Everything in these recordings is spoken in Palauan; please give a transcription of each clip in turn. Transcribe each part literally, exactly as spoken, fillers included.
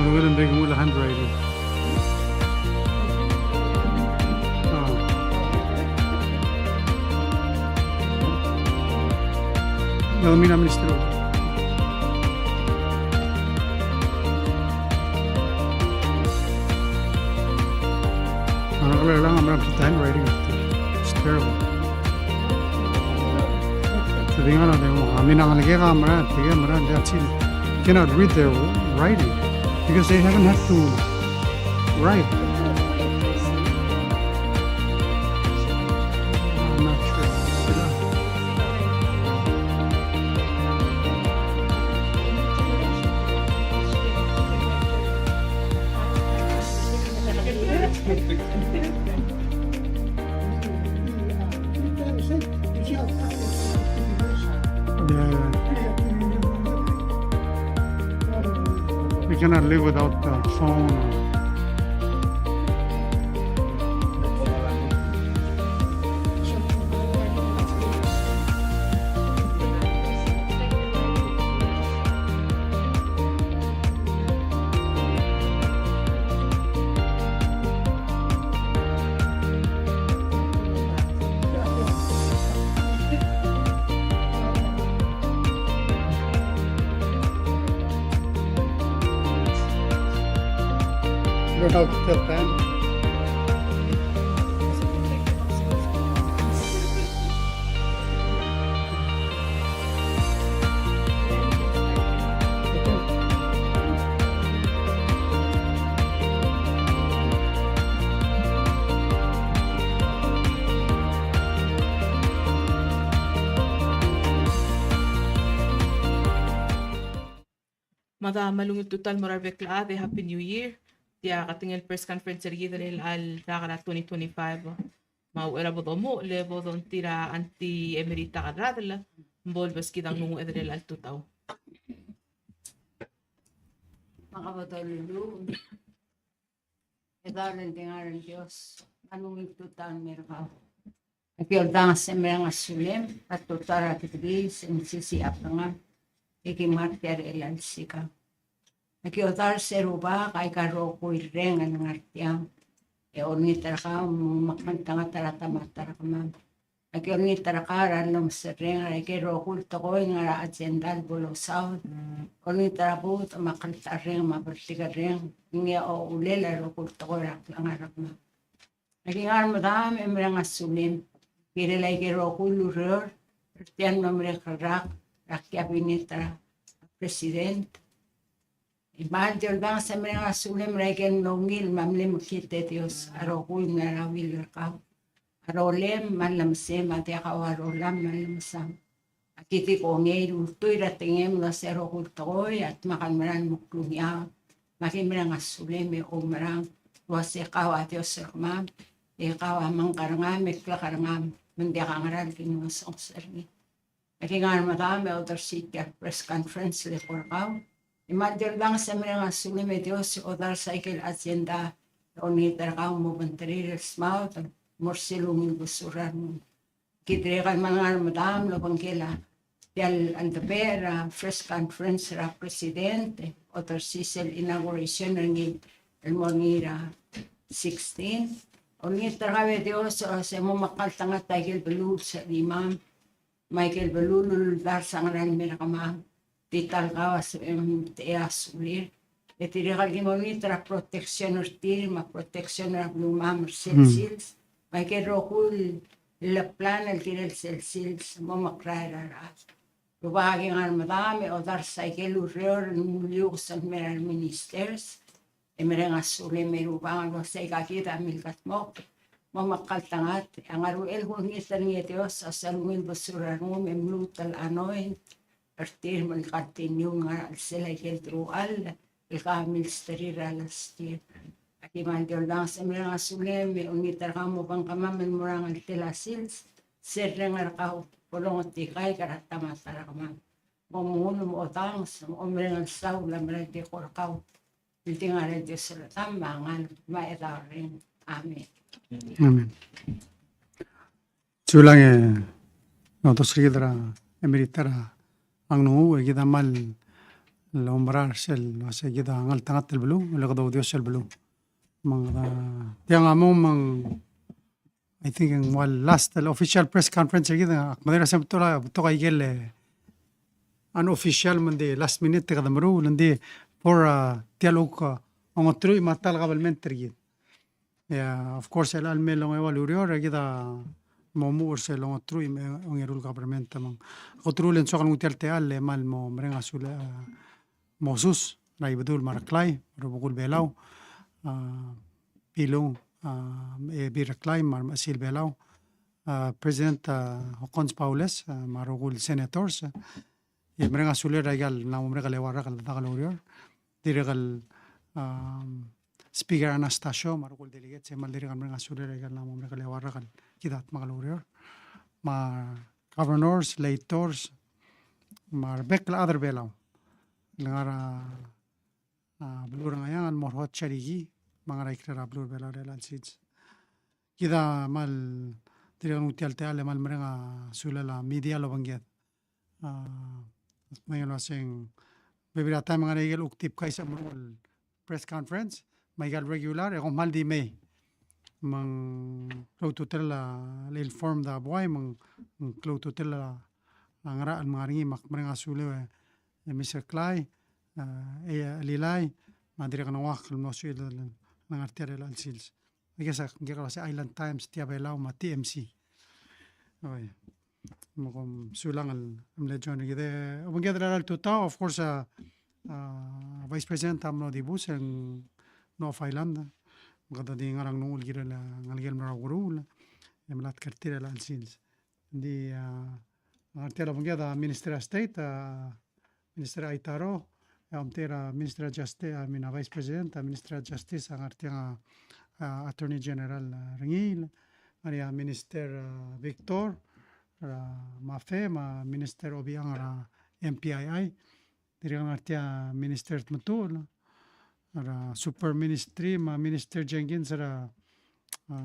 Ng di kmo a handwriting. A. Ng mla er a ministry. A, ng kmal, ng mla er a handwriting. It's terrible. Te di ngar er ngii a, I mean, ng ngalek a mera, tia mera, that's it. Cannot read their writing because they haven't had to write. I'm not sure. Yeah. We cannot live without the phone. Mada me a ungil tutau el mo er a rebek el chad e Happy New Year. Tia a tekingel press conference er kid er chelecha el rak er a twenty twenty-five. Me a uchei er a bo domuchel e bo dongtir a Auntie Emerita Kerradel me bo lebeskid a nglunguched er chelecha el tutau. Me kau a bo doluluuch. Chedaol el di ngar er a Dios, me a ungil tutau el mer kau. Aki oldanges e mereng a sulem er a tutau er a ketekeis e mesisiich a blengar e ki mngar tia er chelecha el sikang. Aki odars e Rubak, aika rokui el reng el ngar tiang, e olengit er kau me mekngeltengat er a ta me a ta er kemam. Aki olengit er kau er a llomeserreng er aike el rokui el tekoi el ngar er a agenda el bo losaod. Olengit er a budech me a kltarreng me a bltikerreng, ngii a uchul a rokui el tekoi er a klengar er kemam. Aki ngar er a medam e mereng a sulem. Kirel aike el rokui el ureor er tia el mlo merek el rak er a cabinet er a president. Me a di oldanges e mereng a sulem er aike el mlo ungil me a mle mekngit e Dios, a rokui el mla er a will er kau. A rolem me a llemesem, a diak a ua rolam me a llemesam. Aki di kongei el ultuil er a tengem el uase a rokui el tekoi a dmak el mera el mo klungiaol. Me aki mereng a sulem e oumerang el uase kau a Dios er kemam, e kau a mengkerngam e klekerngam, me ng diak a ngera el ki mlo songes er ngii. Aki ngar er a medam e odersii tia el press conference el eko er kau. E me a di oldanges e mereng a sulem e Dios e odars aike el agenda e olengit er kau me bo mterir el smaod el mo er sel ungil besul er a rengum. Ki dirrek el kmal ngar er a medam el obengkel a tia el, el debate er a press conference er a president, odersii sel inauguration er ngii el mo er ngii er a sixteen. Olengit er kau e Dios el uase mo mekngeltengat aike el beluu el sebechemam, me aike el beluu el uldars a ngera el mer kemam. Di ta el kau a sebechem el mtechei a sulir. E dirrek el ki mo olengit er a protection er tir me a protection er a belumam er sel sils. Me aike el rokui el plan el kirel sel sils, mo mekrael er a rechad. Rubak, aki ngar er a medam e odars aike el ureor el mliuks el mer a reministers. E mereng a sulem e Rubak el uase aika kid a milkedmokl, mo mekngeltengat, e a ngar er a uchei el kulengit er ngii e Dios a sel ungil besul er a rengum e mluut el anoint er tir me le continue el ngar er a chelsel aike el teruchall el kau a milsterir er a last year. Aki kmal di oldanges e mereng a sulem e olengit er kau me bo mkemam el mo er a ngeltel a sils, sel reng er kau bo longtikaik er a ta me a ta er kemam. Mo mengul me odanges, mo mereng el saul a mera el di ko er kau. El di ngar er a Dios er a Tama, Ngalek me a Chedaol Reng. Amen. Amen. Sulang e, no, odersii kid er a Emerita er a nglunguuch, e kid a kmal el oumera er sel, se kid a ngeltengat el beluu, el kede oudios el beluu. Me ng, a, tiang a mo me ng, I think, ng ua last el official press conference er kid, ak medengei el se betok a, betok a ikel, e, unofficial me ng di last minute e kede meruul, ng di for, a, tia el uk, a, ongeteruich me a ta el kabelment er kid. Ia, of course, el chelecha el mei el ongeua el ureor, e kid a mo omuchel er sel ongeteruich me a ongeru el kabelment me ng. Kot el ulebengeseu el nguu tia el techall e kmal mo mereng a sulel, a, mo sus er a Ibedul me a Reklai, me a rubekul Belau, a, Bilung, a, e, Ebil Reklai, me a remechesil Belau, a, President, a, Hokkons Baules, a, me a rokui el senators, a, e mereng a sulel er a ikal mla mo merek el eua el rak el dak el ureor. Dirrek el, um, Speaker Anastacio, me a rokui el delegates, e kmal dirrek el mereng a sulel er a ikal mla mo merek el eua el rak el kid a dmak el ureor. Me a governors, legislators, me a rebek el chad er Belau el ngar er a, a, beluu er a Ngcheangel el mo er a hot charity, me a ngar er a ikrel a beluu er a Belau er chelecha el sils. Kid a kmal dirrek el nguu tia el techall e kmal mereng a sulel a media el obengked. A, me ng uaisei, bebil er a taem e ng ngar er ngii a ikel uk tip kais a meruul el press conference, me a ikal regular, e kom kmal di mei. Me ng klou a ultutelel a, el inform a buai, me ng klou a ultutelel a, a ngerachel el ngar er ngii, me ak mereng a sulel e, e Mister Klai, a, e Lilai, me a dirrek el ngak el mlo suchelel el ngar tia er chelecha el sils. I guess, a, ng kirel a se Island Times, Tia Belau, me a T M C. Oi. Me kom sulang el mle join er kid. Obengked er a tutau, of course, a, a, Vice President a mlo dibus e ng mlo off island. Me kede di ngar er a nglunguuch el kirel a ngelekel el mlo er a ukeruul. E melatk er tir er chelecha el sils. Ng di, a, ngar tia el obengked a Minister of State, a, Minister Aitaro, e omtechei er a Minister of Justice, I mean, a Vice President, a Minister of Justice, a ngar tiang a, a, Attorney General, a, Rengiil, ngar er ngii a Minister, a, Victor, er a MAFE, me a Minister Obichang er a M P I I, dirrek el ngar tia Minister Tmetuchl, er a Super Ministry, me a Minister Jenkins er a, a,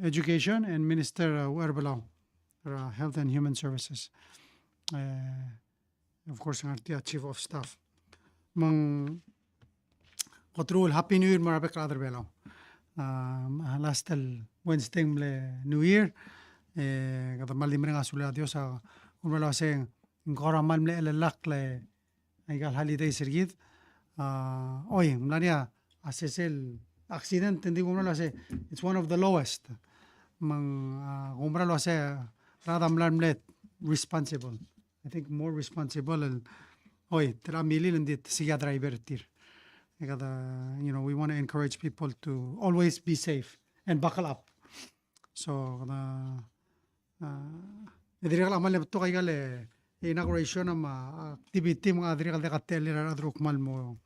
Education, and Minister, a, Uherbelau, er a Health and Human Services. E, of course, ngar tia Chief of Staff. Me ng kot el ulebengeseu el Happy New Year me a rebek el chad er Belau. A, last el Wednesday ng mle New Year, e, kede kmal di mereng a sulel a Dios a, ng mla uase ng kora kmal mle chelellakl a ikal holidays er kid. A, oi, ng mla er ngii a sesei el accident, ng di kuk mla uase, it's one of the lowest. Me ng, a, kuk mla uase, rechad a mla mle responsible. I think more responsible el, oi, te mla milil e ng di te sei a driver er tir. E kede, you know, we want to encourage people to always be safe and buckle up. So, kede, a, e dirrek el kmal betok a ikal, e, inauguration me a activity me a dirrek el diak a techellir a rechad el kuk kmal mo,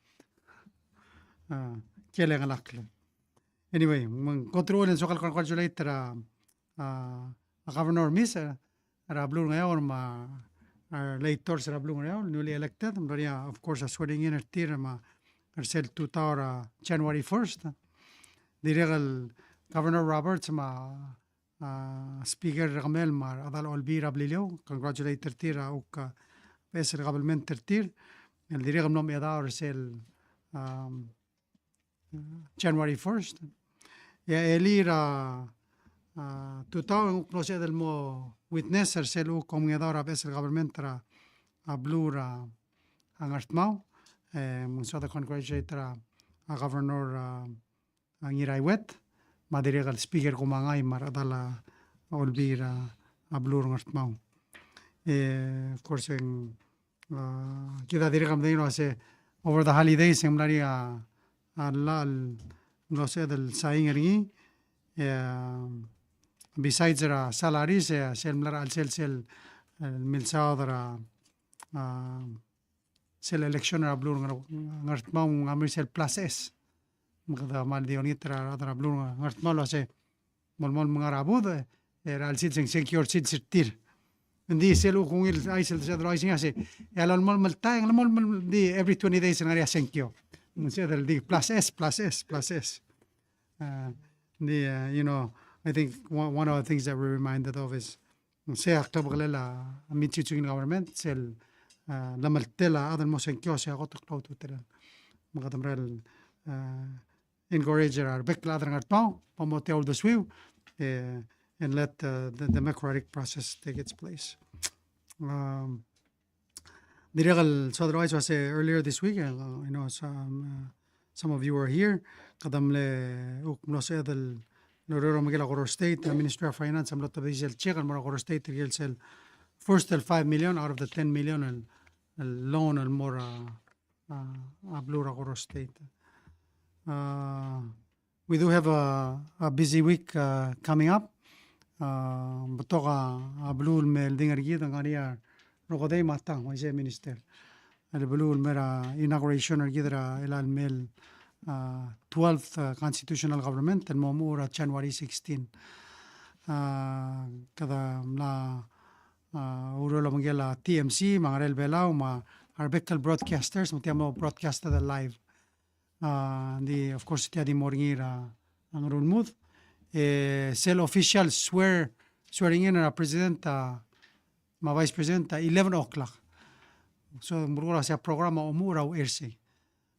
a, kiei er a ngelakl. Anyway, me ng kot el ulebengeseu el congratulate er a, a, a Governor Miss, e, er a beluu er a Ngeaur me a, a, legislators er a beluu er a Ngeaur, newly elected, me ng mla er ngii a, of course, a swearing in er tir me a er sel tutau er a January first. Dirrek el Governor Roberts me a, a, Speaker Rekemel me a rechedal a Olbiil er a Beliliou, congratulate er tir a uk, a, beches el kabelment er tir el dirrek el mlo mechedaol er sel, um, January first. E a elii er a, a, tutau e ng kuk mlo sebeched el mo witness er sel kuk omengedaol er a beches el kabelment er a, a, beluu er a, a, Ngardmau. E, me ng soad el congratulate er a, a, Governor, a, a, Ngiraiwet, me a dirrek el Speaker Kumangai me a rechedal a Olbiil er a, a, beluu er a Ngardmau. E, of course, e ng, a, kid a dirrek el medengei el uase over the holidays e ng mla er ngii a, a llach el mlo sebeched el sain er ngii, e, besides er a salaries, e, sel mla er a chelsel sel, e, milsaod er a, a, sel election er a beluu er a Ngar-, Ngardmau, ng mla er sel plus S. Me kede kmal di olengit er a rechad er a beluu er a Ngardmau el uase, melemolem el ngar er a budech, e, er a chelsel se ng sengkio er sel, sel tir. Ng di sel kuk ungil chais el sebeched el uaisei a se, e a lolemolem el taem, lolemolem el di every twenty days ng ngar er ngii a sengkio. Ng sebeched el di plus S, plus S, plus S. A, ng di, a, you know, I think one, one of the things that we're reminded of is, ng sei a klebekelel a, a mid-session government, sel, a, lemeltel a chad el mo sengkio, se a kot el klou a ultutelel. Me kede mera el, a, encourage er a rebek el chad er a Ngardmau, bo mo tia uldesuiu, e, and let, uh, the democratic process take its place. Um, dirrek el soad el ouchais el uase earlier this week, uh, I know some, uh, some of you were here, kede mle, uk mlo sebeched el oureor er a Merikel a Koror State, a Ministry of Finance a mlo tebedii sel check el mo er a Koror State, tirke el sel first el five million out of the ten million el, el loan el mo er a, a, a beluu er a Koror State. Uh, we do have a, a busy week, uh, coming up. Uh, betok a, a beluu el me oldingel er kid, ng ngar er ngii a rokedei me a tang, uaisei Minister. El beluu el me er a inauguration er kid er a chelecha el mei el, uh, twelfth, uh, constitutional government, el mo omuchel er a January sixteen. Uh, kede mla, uh, oureor el obengkel a T M C, me a Ngerel Belau, me a rebek el broadcasters, me tia mo broadcasted live. A, ng di, of course, tia di mo er ngii er a, a Ngerulmud. E, sel official swear, swearing in er a President, a, me a Vice President, a eleven o'clock. So, ng mo er a sei a program a omuchel er a Uchersei.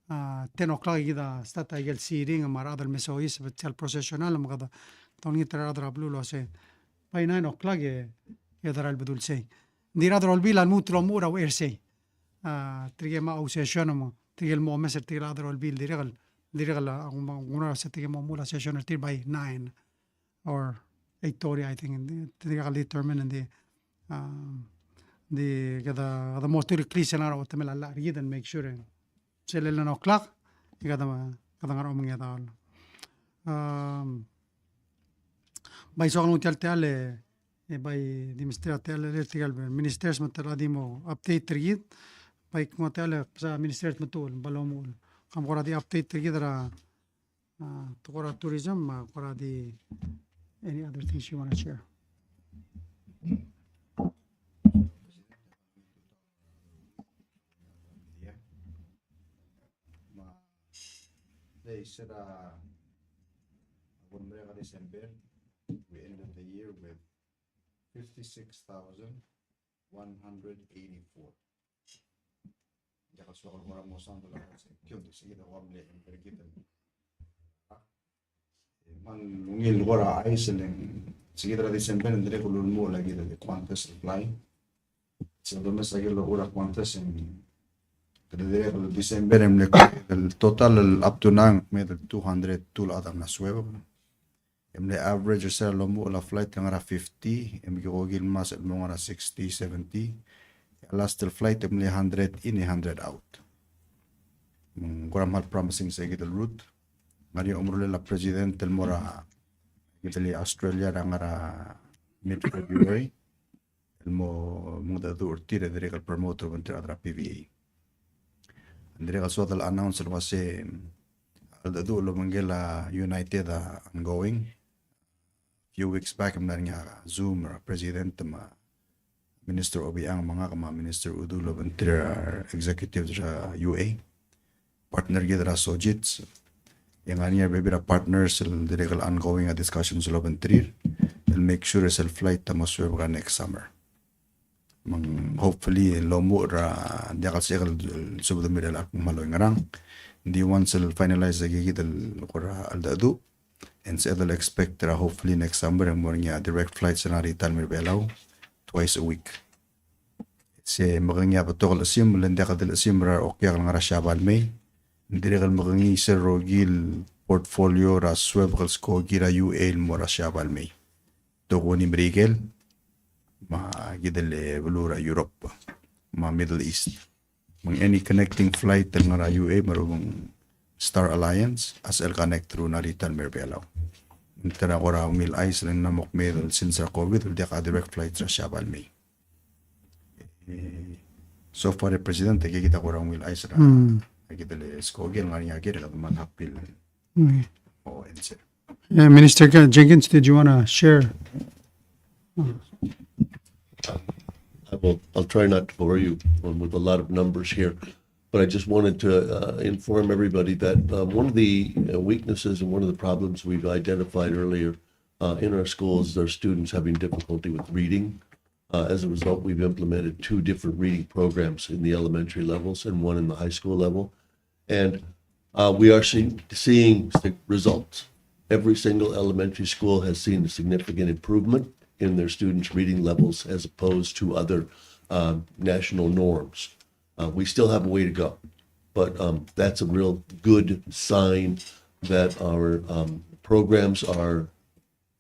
A, ten o'clock e kid a start a ikel siring, me a rechad el me soiseb, sel processional, me kede, kede olengit er a rechad er a beluu el uase, by nine o'clock e, e de er a Belbedul sei. Ng di rechad er a Olbiil a lmuut el omuchel er a Uchersei. A, tirke el mo session, me tirke el mo omes er tirke el chad er a Olbiil, dirrek el, dirrek el, a, ng mo, ng mo er a se tirke el mo omuchel a session er tir by nine or eight thirty, I think. Ng di, tirke el determine, ng di, a, ng di kede, kede mo tir el klisichel a ngar er a otemel a llach er kid and make sure, e, sel eleven o'clock, e kede, kede ngar er a omengedaol. Um, bai soak el nguu tia el techall e, e bai di mesterir a techall er tirke el ministers me te di mo update er kid. Bai kmo tia el, e, sa ministers me te ulemall el omuchel. Kom kora di update er kid er a, a, tekoi er a tourism, me kora di any other things you wanna share. They said, uh, when we got December, we ended the year with fifty-six thousand one hundred eighty-four. Diak el soak el kora mo sound el uase, kiong, se kid a kora mle, mle kid el. Me ng ungil kora chais el ng, se kid er a December, ng dirrek el ulemuchel a kid el Qantas el flight. Se domes a kid el locha er a Qantas e ng, kede dirrek el December e mle, el total el up to now, me el two hundred two el chad a mla suebek. E mle average er sel lomuchel a flight el ngar er a fifty, e mle kuk el ngmasech el mo ngar er a sixty, seventy. E a last el flight e mle hundred in, hundred out. Mm, kora kmal promising se kid el route. Ngar er ngii a omerolel a president el mo er a, kid el Australia er a ngar er a mid February. El mo mengedecheduch er tir e dirrek el promote er a obengterir a rechad er a P V A. Ng dirrek el soad el announce el uase, a cheldecheduch el obengkel a United a ongoing. Few weeks back, e mla er ngii a Zoom er a President me a Minister Obichang me ngak me a Minister Udui el obengterir a executives er a U A. Partner kid er a Sojitz. E ng ngar er ngii a rebebil er a partners el dirrek el ongoing a discussions el obengterir el make sure sel flight a mo suebek er a next summer. Me ng hopefully el omuchel er a diak el sebechek el subedemiu er chelechang me a loi ngerang. Ng di once el finalize a kid el kora cheldecheduch, e ng sebeched el expect er a hopefully next summer e ng mo er ngii a direct flights er a Narita el me er a Belau twice a week. Se mekengei a betok el chesimer, le ng diak el chesimer er a okiak el ngar er a Siabal Mei. Ng dirrek el mekengei sel rokui el portfolio er a suebek el skoki er a U A el mo er a Siabal Mei. Tokuni Merikel, me a kid el beluu er a Europe, me a Middle East. Me ng any connecting flight el ngar er a U A me a rubeng Star Alliance, a sel connect through Narita el me er a Belau. Ng ta er a kora ungil chais el ng mla mo kmeed el since er a COVID, el diak a direct flight er a Siabal Mei. E, so far, e President, e kid a kora ungil chais er a, mm, a kid el skoki el ngar er ngii a kid el kmal happy el, mm, o, answer. Uh, Minister Jenkins, did you wanna share? I will, I'll try not to bore you with a lot of numbers here, but I just wanted to, uh, inform everybody that, uh, one of the, uh, weaknesses and one of the problems we've identified earlier, uh, in our schools are students having difficulty with reading. Uh, as a result, we've implemented two different reading programs in the elementary levels and one in the high school level. And uh, we are see- seeing the results. Every single elementary school has seen a significant improvement in their students' reading levels as opposed to other uh, national norms. Uh, we still have a way to go, but um, that's a real good sign that our um, programs are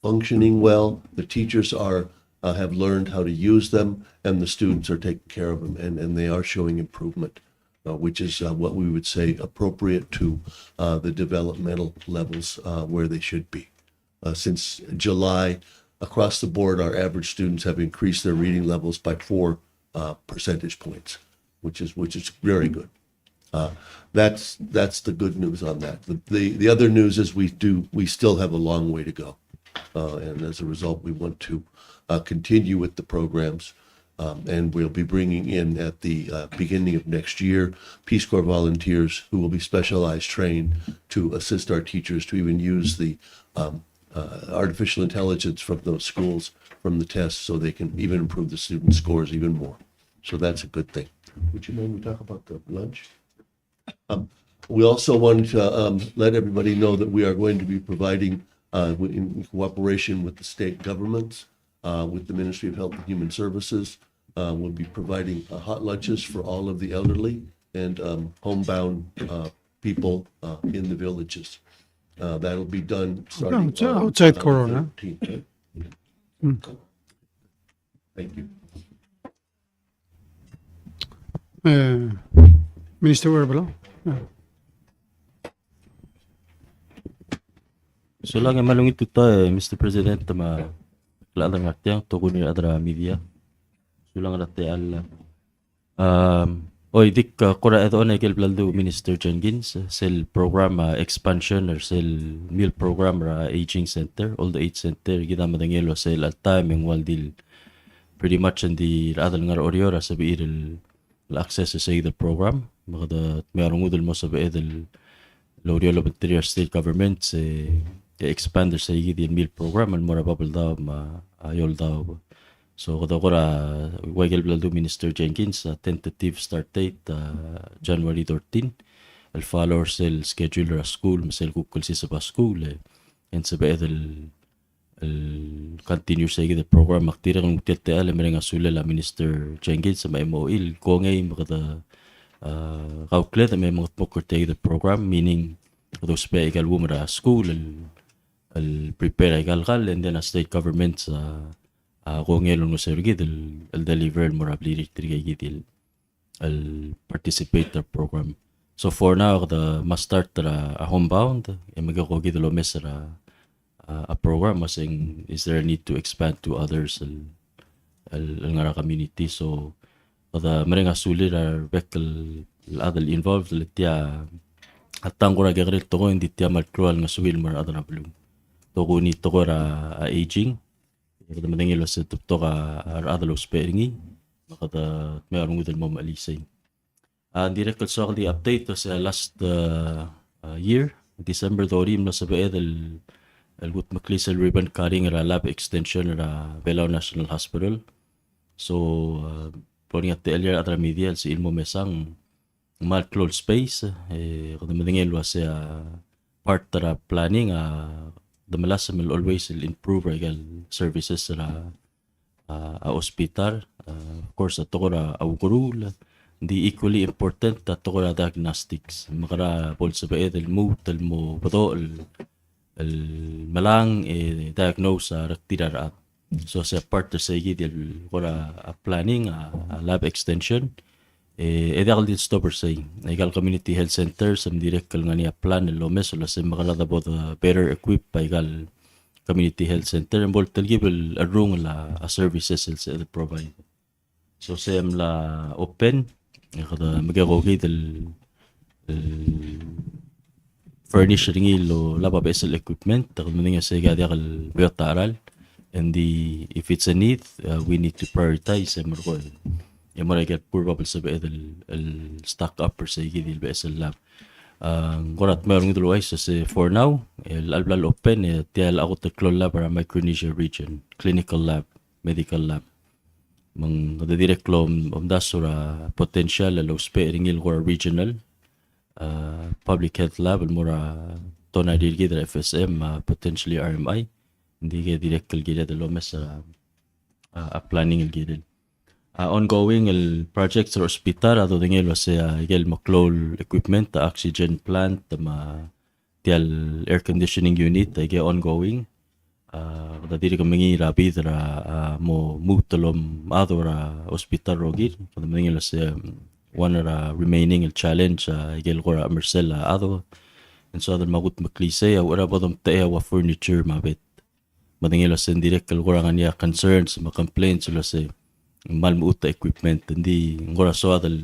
functioning well. The teachers are uh, have learned how to use them, and the students are taking care of them, and, and they are showing improvement, uh, which is uh, what we would say appropriate to uh, the developmental levels uh, where they should be. Uh, since July, across the board, our average students have increased their reading levels by four uh, percentage points, which is which is very good. Uh, that's that's the good news on that. The, the the other news is we do we still have a long way to go, uh, and as a result, we want to uh, continue with the programs. Um, and we'll be bringing in at the uh, beginning of next year Peace Corps volunteers who will be specialized trained to assist our teachers to even use the um, uh, artificial intelligence from those schools, from the tests, so they can even improve the student scores even more. So that's a good thing. Would you mind we talk about the lunch? Um, we also wanted to um, let everybody know that we are going to be providing, uh, in cooperation with the state governments, uh, with the Ministry of Health and Human Services, uh, we'll be providing uh, hot lunches for all of the elderly and um, homebound uh, people uh, in the villages. Uh, that'll be done starting outside, on, outside uh, Corona. Thirteenth, right? Mm. Thank you. Eh, Minister Uherbelau. Eh. Sulang e kmal ungil tutau, eh, Mister President, me a rechad el ngar tiang, tokuni a rechad er a media. Sulang er a techall. Um, oi, dik, uh, kora add on a ikel bla ledu Minister Jenkins, eh, sel program, uh, expansion er sel meal program er a aging center, old age center, kid a medengei el ua sel all time e ng ua el di pretty much ng di rechad el ngar er a Oreor a sebechir el access er sei kid el program. Me kede dmeu a rengud el mo sebeched el oureor el obengterir a state government se, e expand er sei kid el meal program el mo er a Babeldaob me a Eouldaob. So kede kora, ua ikel bla ledu Minister Jenkins, a tentative start date a January thirteen. El follow er sel schedule er a school me sel kuk el siseb a school, e ng sebeched el el continue er sei kid el program. Me ak dirrek el nguu tia el techall e mereng a sulel a Minister Jenkins me a M O E el kongei me kede, uh, kaukledem e mengetmokl er tia kid el program, meaning kede ousbech a ikal uum er a school el, el prepare a ikal kall, and then a state government a, a kongei el olengeseu er kid el, el deliver el mo er a blirir tirke kid el el participate er a program. So for now, kede mla start er a, a homebound, e mekekokid el omes er a, a, a program, me se ng, is there a need to expand to others el, el, el ngar er a community? So kede mereng a sulir a rebek el, el chad el involved, le tia a tang kora kekerei el tekoi, ng di tia kmal klou a ngesuir el mo er a rechad er a beluu. Tokuni tekoi er a, a aging, e kede medengei el uase te betok a, a rechad el ousbech er ngii, me kede dmeu a rengud el mo mechelii sei. A, ng dirrek el soak el di update el uase last, uh, uh, year, December thirty, mlo sebeched el, el kudmeklii sel ribbon cutting er a lab extension er a Belau National Hospital. So, uh, bo er ngii a techellir a rechad er a media el sebechir el mo mesang, ng kmal klou el space, e kede medengei el uase a part er a planning a de melasem el always el improve er a ikal services er a, a, a hospital. A, of course, a tekoi er a ukeruul, ng di equally important a tekoi er a diagnostics. Me kede bo el sebeched el lmuut el mo bedoch el, el melang e diagnose a rektir a rechad. So se a part er sei kid el kora, a planning, a, a lab extension. E, e diak el di stop er sei. Aikal community health centers a dirrek el ngar er ngii a plan el omes el uase me kede bo de better equip aikal community health center, e bo el telkib el cherrungel a, a services el sebeched el provide. So se mla open, e kede mekekokid el, el furnish er ngii el olab a beches el equipment, e kede medengei el sei kid a diak el beot a cheral. And the, if it's a need, uh, we need to prioritize, e merekong. E mo er a ikel bur bab el sebeched el, el stock up er sei kid el beches el lab. A, ng kora dmeu a rengud el ouchais el uase for now, el chelecha el bla lopen, e tia el kot el klou el lab er a Micronesia region, clinical lab, medical lab. Me ng kede dirrek el om-, omdasu er a potential el ousbech er ngii el kora regional, a, public health lab el mo er a tonari er kid er a F S M, a, potentially R M I. Ng di ke dirrek el kired el omes a, a, a planning el kirel. A, ongoing el project er a hospital a dodengei el uasei, a, ikel meklou el equipment, a, oxygen plant, me a tia el air conditioning unit, a, ikel ongoing. A, kede dirk mengiil er a bid er a, a, mo lmuut el omechad er a hospital el rokir, kede medengei el uasei, um, one er a remaining el challenge, a, ikel kora mersel a chad. E ng soad el mo kudmeklii sei, a, uchei er a bo domtechei a ua furniture me a bed. Medengei el uasei ng dirrek el kora ngar er ngii a concerns me a complaints el uasei ng kmal mechut a equipment. Ng di ng kora soad el,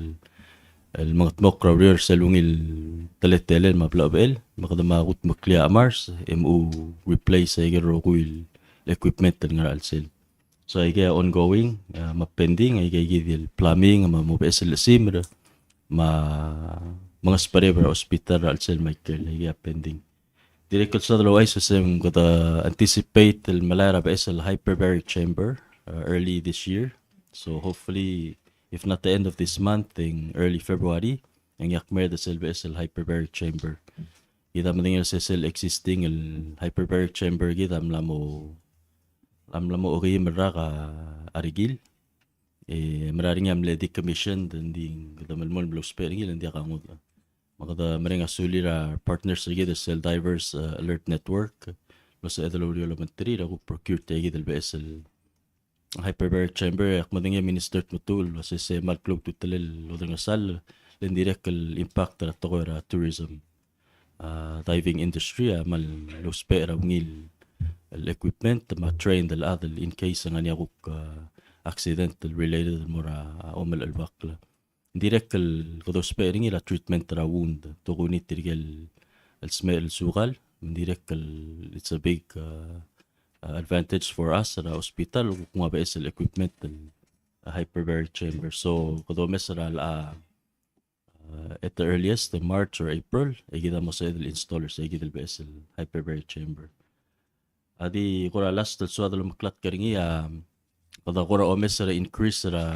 el mengedmokl er a ureor er sel ungil teletelel me a blechebechel, me kede mo kudmeklii a chemars, e mochu replace a ikel rokui el equipment el ngar er a chelsel. So, aike a ongoing, a, me a pending, aike, aike di el plumbing, me a mo beches el chesimer, me a, me a ngesbereber er a hospital er a chelsel me a ikel, aike a pending. Dirrek el soad el ouchais el uasei ng kede anticipate el melai er a beches el hyperbaric chamber, uh, early this year. So hopefully, if not the end of this month, then early February, e ng diak merd er sel beches el hyperbaric chamber. Kid a medengei el uasei sel existing el hyperbaric chamber kid a mla mo, a mla mo okeim el rak a rekil. E mera er ngii a mle decommissioned, e ng di kede melemolem el ousbech er ngii, e ng diak a ngodech. Me kede mereng a sulir a partners er kid er sel Divers, uh, Alert Network, el sebeched el oureor el obengterir a kuk procure tia kid el beches el hyperbaric chamber. E ak medengei a Minister Tmetuchl el uasei se kmal klou a ultutelel el oderengesall, le ng dirrek el impact er a tekoi er a tourism, a, diving industry, a, kmal ousbech er a ungil el equipment me a trained el chad el in case ng ngar er ngii a kuk, a, accident el related el mo er a, a, omelechelbakl. Ng dirrek el kede ousbech er ngii er a treatment er a wound, tokuni tirke el, el smecher el sukal, ng dirrek el, it's a big, uh, uh, advantage for us er a hospital, kuk nguu a beches el equipment el, uh, hyperbaric chamber. So, kede omes er a, uh, at the earliest, March or April, e kid a mo sebeched el install er se kid el beches el hyperbaric chamber. A di kora last el soad el omeklatk er ngii a, kede kora omes er a increase er a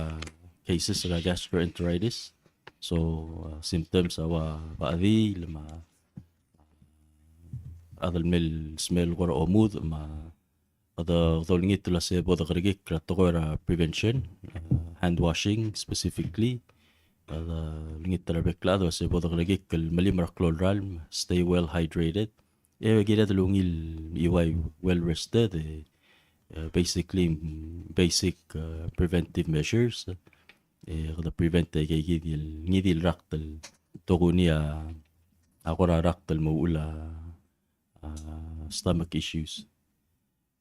cases er a gastroenteritis. So, uh, symptoms a ua bechediil me a, a chad el mle smell el kora omudech me a, kede, kede olengit el uasei bo dekerekikl er a tekoi er a prevention, uh, hand washing specifically. Kede olengit er a rebek el chad el uasei bo dekerekikl el melim er a klou el ralm, stay well hydrated. E kired el ungil me uai well rested, e, e, basically, mm, basic, e, preventive measures. E, kede prevent e aike kid el ngii di el rakt el tokuni a, a kora rakt el mo uchul a, a, stomach issues.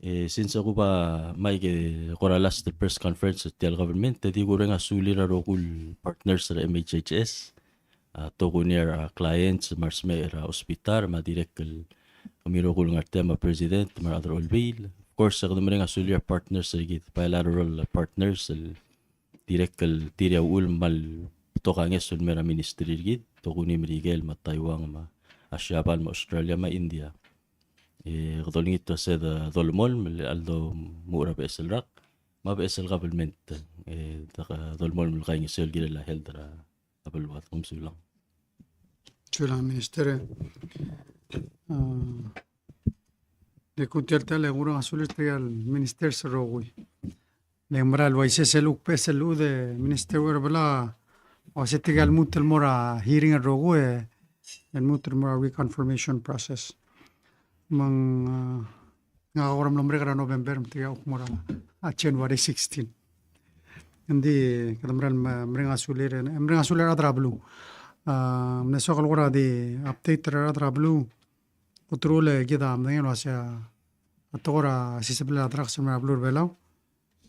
E, since a kuba mei e kora last el press conference er tia el government, e di kureng a sulir a rokui el partners er a M H H S, a, tokuni er a clients me a resmecher er a hospital, me a dirrek el kemiu el rokui el ngar tia me a president me a rechad er a olbiil. Of course, e kede mereng a sulir a partners er kid, bilateral partners el dirrek el tir a uchul me a lbetok a ngeso el mei er a ministry er kid, tokuni Merikel me a Taiwan me a Siabal me a Australia me a India. E kede olengit el uasei de dolemolem el, el domuchel er a beches el rak me a beches el government, e, de, dolemolem el kaingeseu el kirel a health er a beluad. Kom sulang. Sulang, Minister. A, de kuk tia el ta el kureng a sulir tirke el ministers el rokui. Le ng mera el uaisei sel kuk beches el lechub e Minister Uherbelau a uasei tirke el lmuut el mo er a hearing el rokui, e lmuut el mo er a reconfirmation process. Me ng, a, ngak a kora mlo merek er a November, me tirke a kuk mo er a, a, January sixteen. Ng di kede mera el me-, mereng a sulir, e, mereng a sulir a rechad er a beluu. A, mle soak el kora di update er a rechad er a beluu. Ulterekokl e kid a medengei el uasei a tekoi er a sisebel a drugs el mei er a beluu er a Belau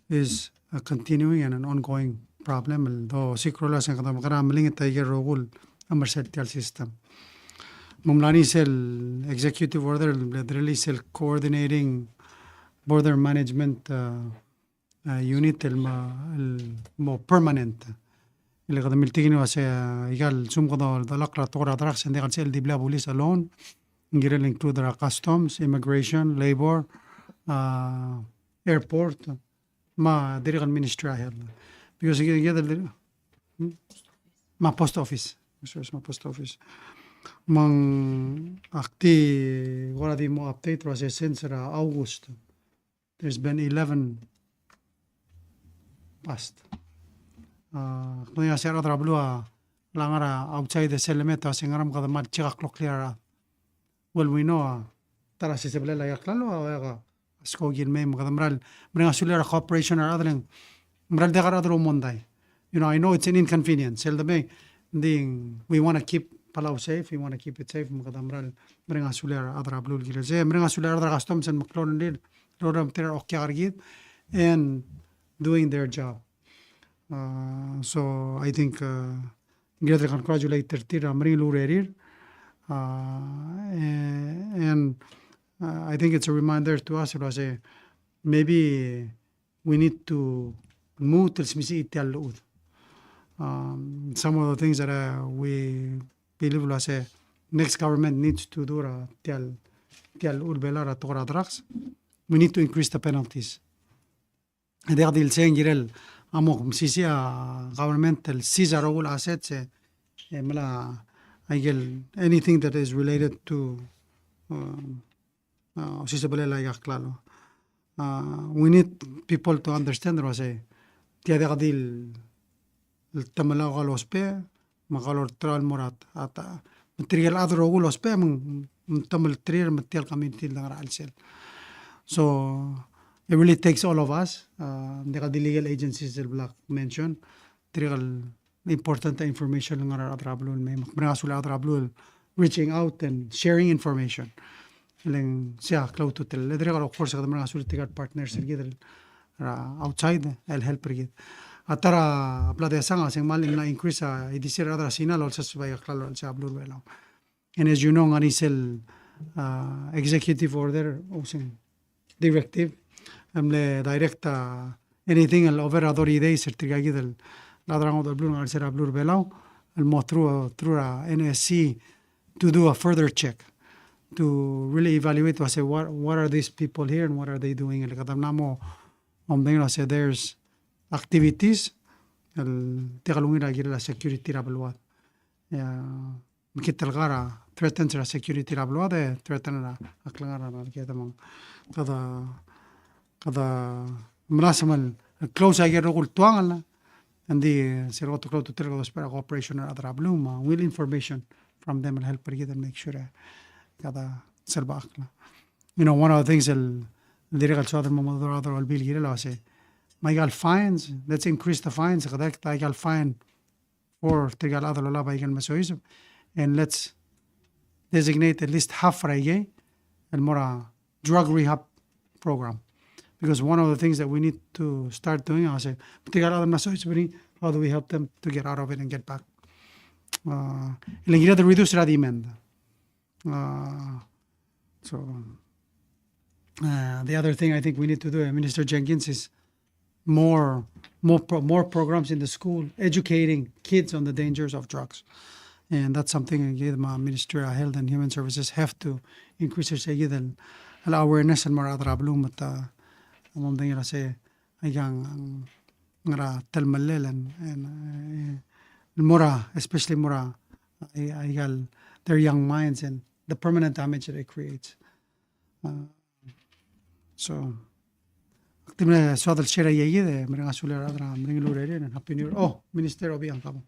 is a continuing and an ongoing problem el dosiik a rolel a se ng kede mekera melengit a ikel rokui el emerse er tia el system. Me ng mla er ngii sel executive order el mle release el coordinating border management, uh, uh, unit el mo, el mo permanent. El kede miltik el uasei, uh, aika el lsekum kede oldalek er a tekoi er a drugs e ng diak el sebechel di blil a bulis alone, ng kirel include er a customs, immigration, labor, uh, airport, me a dirrek el Ministry er a Health. Because kid, kid el, hmm? Me a post office. Sorry, me a post office. Me ng ak di kora di mo update er a se since er a August. There's been eleven passed. Uh, kmo ng uaisei a rechad er a beluu a ngar er a outside e sel lemei e te uaisei ng ngar er ngii me kede mal check a kloklir a rechad. Well, we know, uh, ta er a sisebelel a ikel klalo, uh, a skoki el mei me kede meral, mereng a sulir a cooperation er a rechad e le ng meral diak a rechad el omondai. You know, I know it's an inconvenience. Sel demei, ng di, we want to keep Palau safe, we want to keep it safe, me kede meral, mereng a sulir a rechad er a beluu el kirel sei, mereng a sulir a rechad er a customs el meklou el rir, el oureor er tir a okiak er kid, and doing their job. Uh, so I think, uh, ng kired el congratulate er tir a meringel el urerir. Uh, and, uh, I think it's a reminder to us, el uase, maybe we need to move el smisichii tia el llechud. Um, some of the things that, uh, we believe el uase next government needs to do er a tia el, tia el llechul Belau er a tekoi er a drugs. We need to increase the penalties. E diak di le sei ng kirel a mo mesisiich a government el seize a rokui el assets e, e mla, aike el anything that is related to, um, uh, osisebelel a ikel klalo. Uh, we need people to understand el uase tia diak di le, le temel a kau el ousbech, me a kau el olterau el mo er a, a ta, me tirke el chad el rokui el ousbech, me ng, me te melterir, me tia el community el ngar er a chelsel. So, it really takes all of us. Uh, ng diak di legal agencies el bla kmention, tirke el important information el ngar er a rechad er a beluu el mei, me ak mereng a sulir a rechad er a beluu el reaching out and sharing information. E le ng sei a klou a ultutelel. E dirrek el, of course, kede mereng a sulir tirke el partners er kid el er a outside el help er kid. A ta er a bla desang a se ng kmal mla increase a ildisir a rechad er a Sina el olseseb a ikel klalo er a chelsel a beluu er a Belau. And as you know, ng ngar er ngii sel, uh, executive order, oseng directive, el mle direct, uh, anything el over a thirty days er tirka kid el chad er a ngodech el beluu el ngar er a chelsel a beluu er a Belau, el mo through, through a N S C to do a further check, to really evaluate, to say, what, what are these people here and what are they doing? El kede mla mo, mo medengei el uase there's activities el diak lungil a kirel a security er a beluad. Yeah. Me kid el kora threaten er a security er a beluad, e threaten er a klengar er a Merikel, me ng kede, kede melasem el close a ikel rokui el tuangel, e ng di sel kot el klou a ultutelel kede ousbech er a cooperation er a rechad er a beluu, me a will information from them el help er kid el make sure e kede selbechakl. You know, one of the things el dirrek el soad el mo mengedecheduch er a Olbiil el kirel a uase, me a ikel fines, let's increase the fines, kede dirrek a ikel fine for tirka el chad el olab a ikel mesoiseb, and let's designate at least half er aikei el mo er a drug rehab program. Because one of the things that we need to start doing, a se, tirka el chad el mesoiseb er ngii, how do we help them to get out of it and get back? Uh, e le ng kired el reduce er a demand. Uh, so, uh, the other thing I think we need to do, uh, Minister Jenkins, is more, more, pro-, more programs in the school educating kids on the dangers of drugs. And that's something, again, me a Ministry of Health and Human Services have to increase er se kid el, el awareness el mo er a rechad er a beluu me te, uh, mo medengei el uase, aika ng, ng ngar er a telemellel and, and, uh, el mo er a, especially mo er a, uh, aika el, their young minds and the permanent damage that it creates. Uh, so, ak di mle soad el share a ikei, e mereng a sulir a rechad er a meringel el urerir, and Happy New Year. Oh, Minister Obichang, kabo.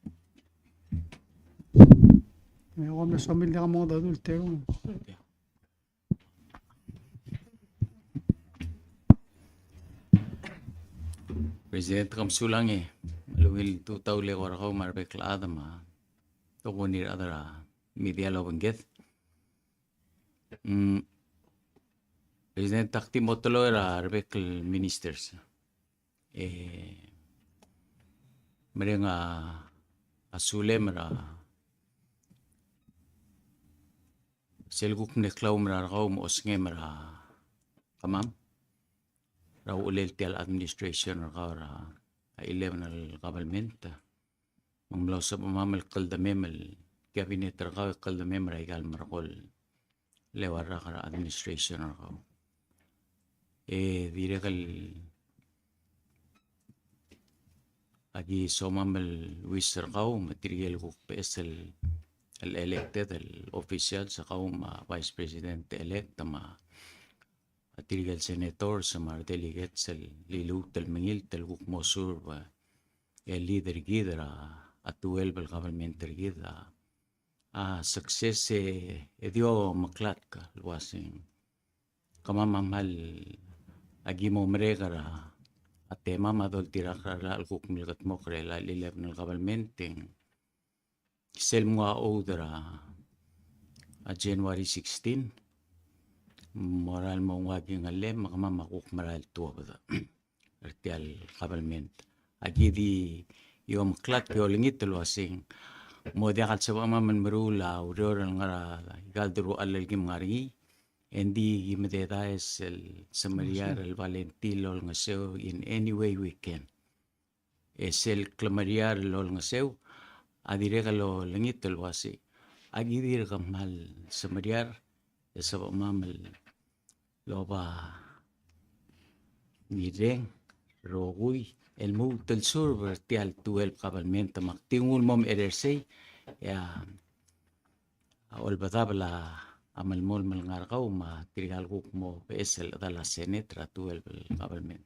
E kom mle soam el diak a mo mengedecheduch el terung. President, kom sulang e, a ungil tutau el eko er kau me a rebek el chad me a tokubets er a rechad er a media el obengked. Mm, President, ak di mo teloi er a rebek el ministers. E mereng a, a sulem er a sel kuk mle klaum er a rekau me osengem er a kemam er a uchelel tia el administration er kau er a eleven el government. Me ng mla osebechemam el kldemem el cabinet er kau e kldemem er aika el merekong el eua el rak er a administration er kau. E dirrek el Aki somam el wish er kau me tirke el kuk beches el, el elected el officials, er kau me a Vice President elect me a tirke el senators me a re delegates el liluut el mengilt el kuk mo serve el lead er kid er a twelve el government er kid a a success e, e di omeklatk el uaseng kemam a kmal aki mo merek er a, a temam a doltirakl er a kuk mle kedmokl er a eleven el government e ng sel mnguu a oath er a, a January sixteen, mo er a lemo nguu a kingellem me kemam a kuk merael tuobed er tia el government. Aki di omeklatk e olengit el uaseng mo diak el sebechemam el meruul a ureor el ngar er a ika el deruchall el kim ngar er ngii, e ng di ki mededaes el semeriar el volunteer el olengeseu in any way we can. E sel klemeriar el olengeseu a dirrek el olengit el uasei, aki dirk kmal semeriar e sebechemam el oba ngireng, rokui, el lmuut el serve er tia el twelve government me ak di nguu el mo mecherersei, e a, a Olbedabel a melemolem el ngar er kau me tirka el kuk mo beches el chedal a Senate er a twelve el government.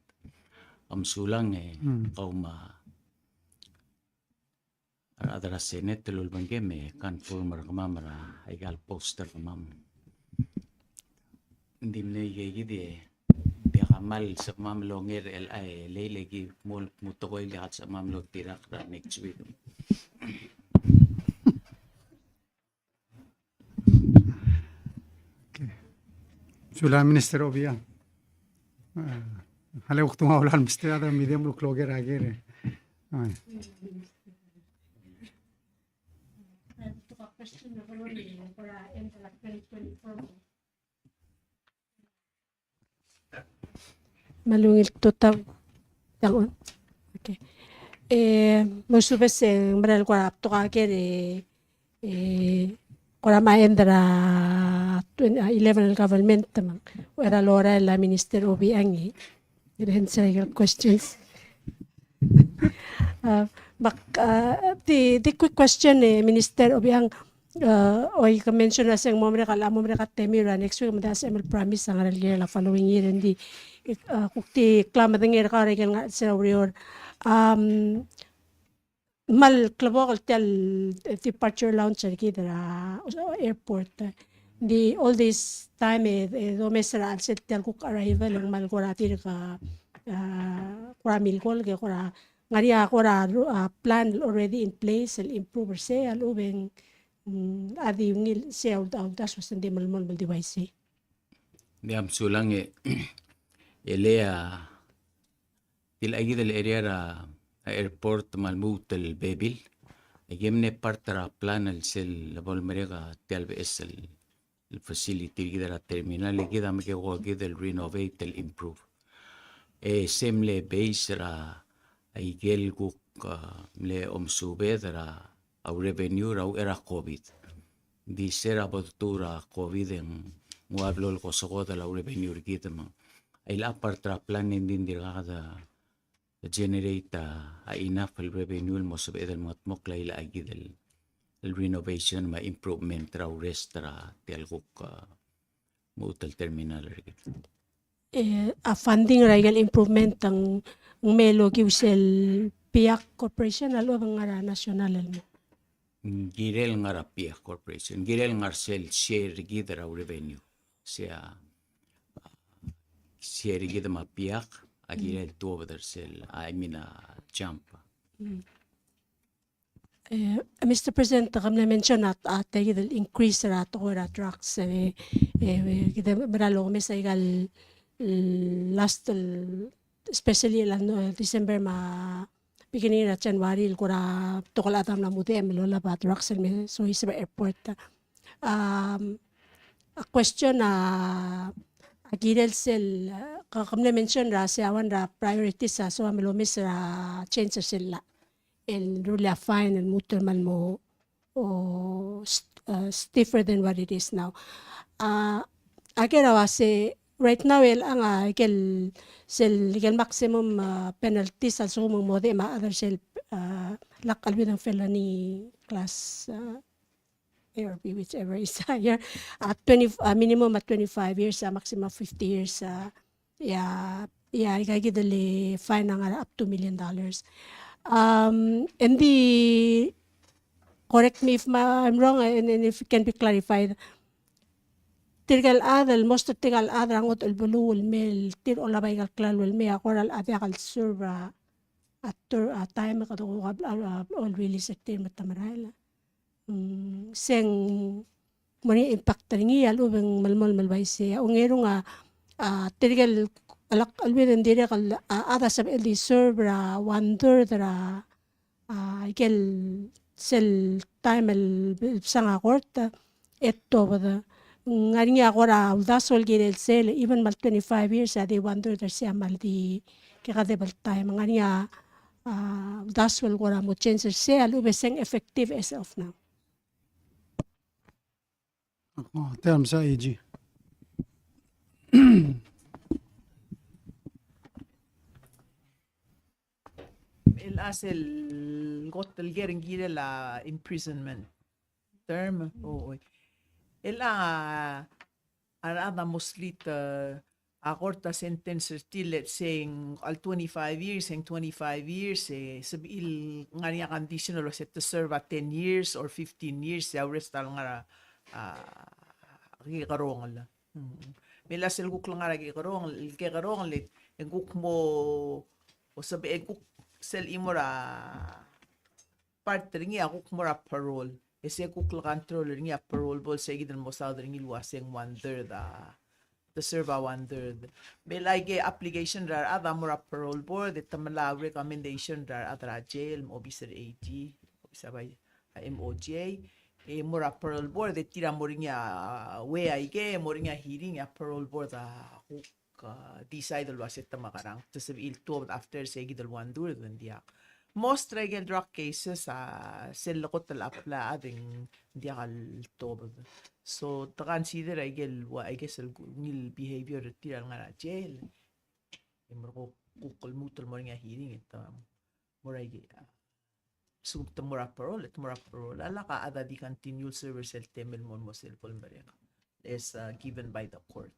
Kom sulang e kau me a rechad er a Senate el ulebengkem e confirm er kemam er aika el post er kemam. Ng di mle ikakid e diak a kmal sebechemam el onger er chelecha el, e le ki mo, mo tekoi el diak el sebechemam el oltirakl er a next week. Okay. Sulang Minister Obichang. A, a le kuk tungau el Minister a de medium el kloker a ker. A. Me a ungil tutau. Yang on. Okay. E, mo subes e ng mera el kora betok a ker e, e, kora mla end er a twen-, a, eleven el government me ng, er a lorael a Minister Obichang e, e answer aike el questions. A, me ak, a, di, di quick question e, Minister Obichang, a, oi ke mention a se ng mo merek a, mo merek a temiu er a next week, me ng di a sebechem el promise a ngar er a following year, e ng di, a, kuk di klemedengei er kau er aike el ngar er sel ureor. Am, kmal klebokel tia el departure lounge er kid er a airport. Ng di all this time e, e domes er a chelsel tia el kuk arrival e ng kmal kora dirk, a, kora milkolk e kora ngar er ngii a kora, a, plan already in place el improve er sei a lechub e ng, mm, a di ungil sei a uldasu, uldasu a se ng di melemolem el di uaisei. Ng di a mesulang e, e le a, tia kid el area er a, a airport me a lmuut el bebil, e aki mle part er a plan el sel lebo el merek a tia el beches el el facility er kid er a terminal, e kid a mekeko kid el renovate el improve. E se mle base er a ikel kuk, a, mle omesubed er a, a revenue er a uchei er a COVID. Di se er a bo detuu er a COVID e ng ua blo el kosekodel a revenue er kid me a ilecha part er a plan e ng di dirkak de generate a, a enough el revenue el mo sebeched el mengedmokl a ilecha kid el, el renovation me a improvement er a rest er a tia el kuk, a, lmuut el terminal er kid. E, a funding er a ikel improvement a ng, ng mle okiu sel PIAC Corporation a lechub e ng ngar er a national el mo? Ng kirel ngar er a PIAC Corporation, ng kirel ngar er sel share er kid er a revenue. Se a, a, share er kid me a PIAC, a kirel tuobed er sel, I mean, a, jump. Mm. E, Mister President, ke mle mention a, a, tia kid el increase er a tekoi er a drugs, e, e, kid a mera el omes a ikal, last, el, especially el, no, December me a beginning er a January el kora betok el chad a mla mudechem el olab a drugs el me soiseb er a airport. Um, a question a, a kirel sel, ke, ke mle mention er a se a one er a priorities a soam el omes er a change er sel llach el rullii a fine el lmuut el kmal mo, o, st-, uh, stiffer than what it is now. A, a ker a uase right now el ngar er a ikel, sel ikel maximum, uh, penalties a lsekum ng mo de me a other sel uh, lak a lwid ng felony class, uh, A or B, whichever is higher. Uh, twenty, uh, minimum a twenty-five years, uh, maximum fifty years, uh, yeah, yeah, ika kid el fine a ngar er a up to million dollars. Um, and the, correct me if ma-, I'm wrong, and, and if it can be clarified. Tirke el chad el, most er tirke el chad er a ngodech el beluu el mei, tir a olab aika el klalo el mei, a kora el chad a diak el serve a, a ter-, a time e kede kuk a, a, a, a release er tir me te merael. Mm, se ng mo er ngii a impact er ngii a lechub e ng melemolem el uaisei. A ongerung a, a, tirke el, a lak, a lwid e ng dirrek el, a, chad a sebechel di serve er a one third er a, a, ikel sel time el bsang a kort, e tuobed. Ng ngar er ngii a kora uldasu el kirel sel, even me a le twenty-five years, a di one third er sei a kmal di kekedeb el time. Ng ngar er ngii a, a, uldasu el kora mo change er sei, a lechub e se ng effective as of now. Oh, term sa A G. El a sel kot el ker ng kirel a imprisonment term, o, o. El a, a rechad a mostly te, a kort a sentence er tir, let's say, ng a le twenty-five years, e ng twenty-five years, e sebechir el ngar er ngii a condition el uase te serve a ten years or fifteen years, e a rest a lengar er a, a, kekerongel. Mm. Me a sel kuk lengar er a kekerongel, el kekerongel, e ng kuk mo, o sebechel e ng kuk sel chimo er a part er ngii a kuk mo er a parole. E se kuk le control er ngii a parole board, se kid el mo saod er ngii el uase ng one third a, te serve a one third. Me aike application er a rechad a mo er a parole board, e te melai a recommendation er a rechad er a jail, me obis er a A G, obis er a bai, a M O J, e mo er a parole board, e tir a mo er ngii a, ua aike, mo er ngii a hearing, e a parole board a kuk ka decide el uase te mekerang, te sebechir el tuobed after se kid el one third e ng diak. Most er aike el drug cases a sel lekot el apply a chad e ng diak el tuobed. So te consider aike el ua, aike sel ungil behavior er tir a lengar er a jail. E merekong kuk lmuut el mo er ngii a hearing e te mo er aike, a, sel te mo er a parole, te mo er a parole. A lak a chad a di continue el serve er sel temel el mo, mo sel bo lemerek as, uh, given by the court.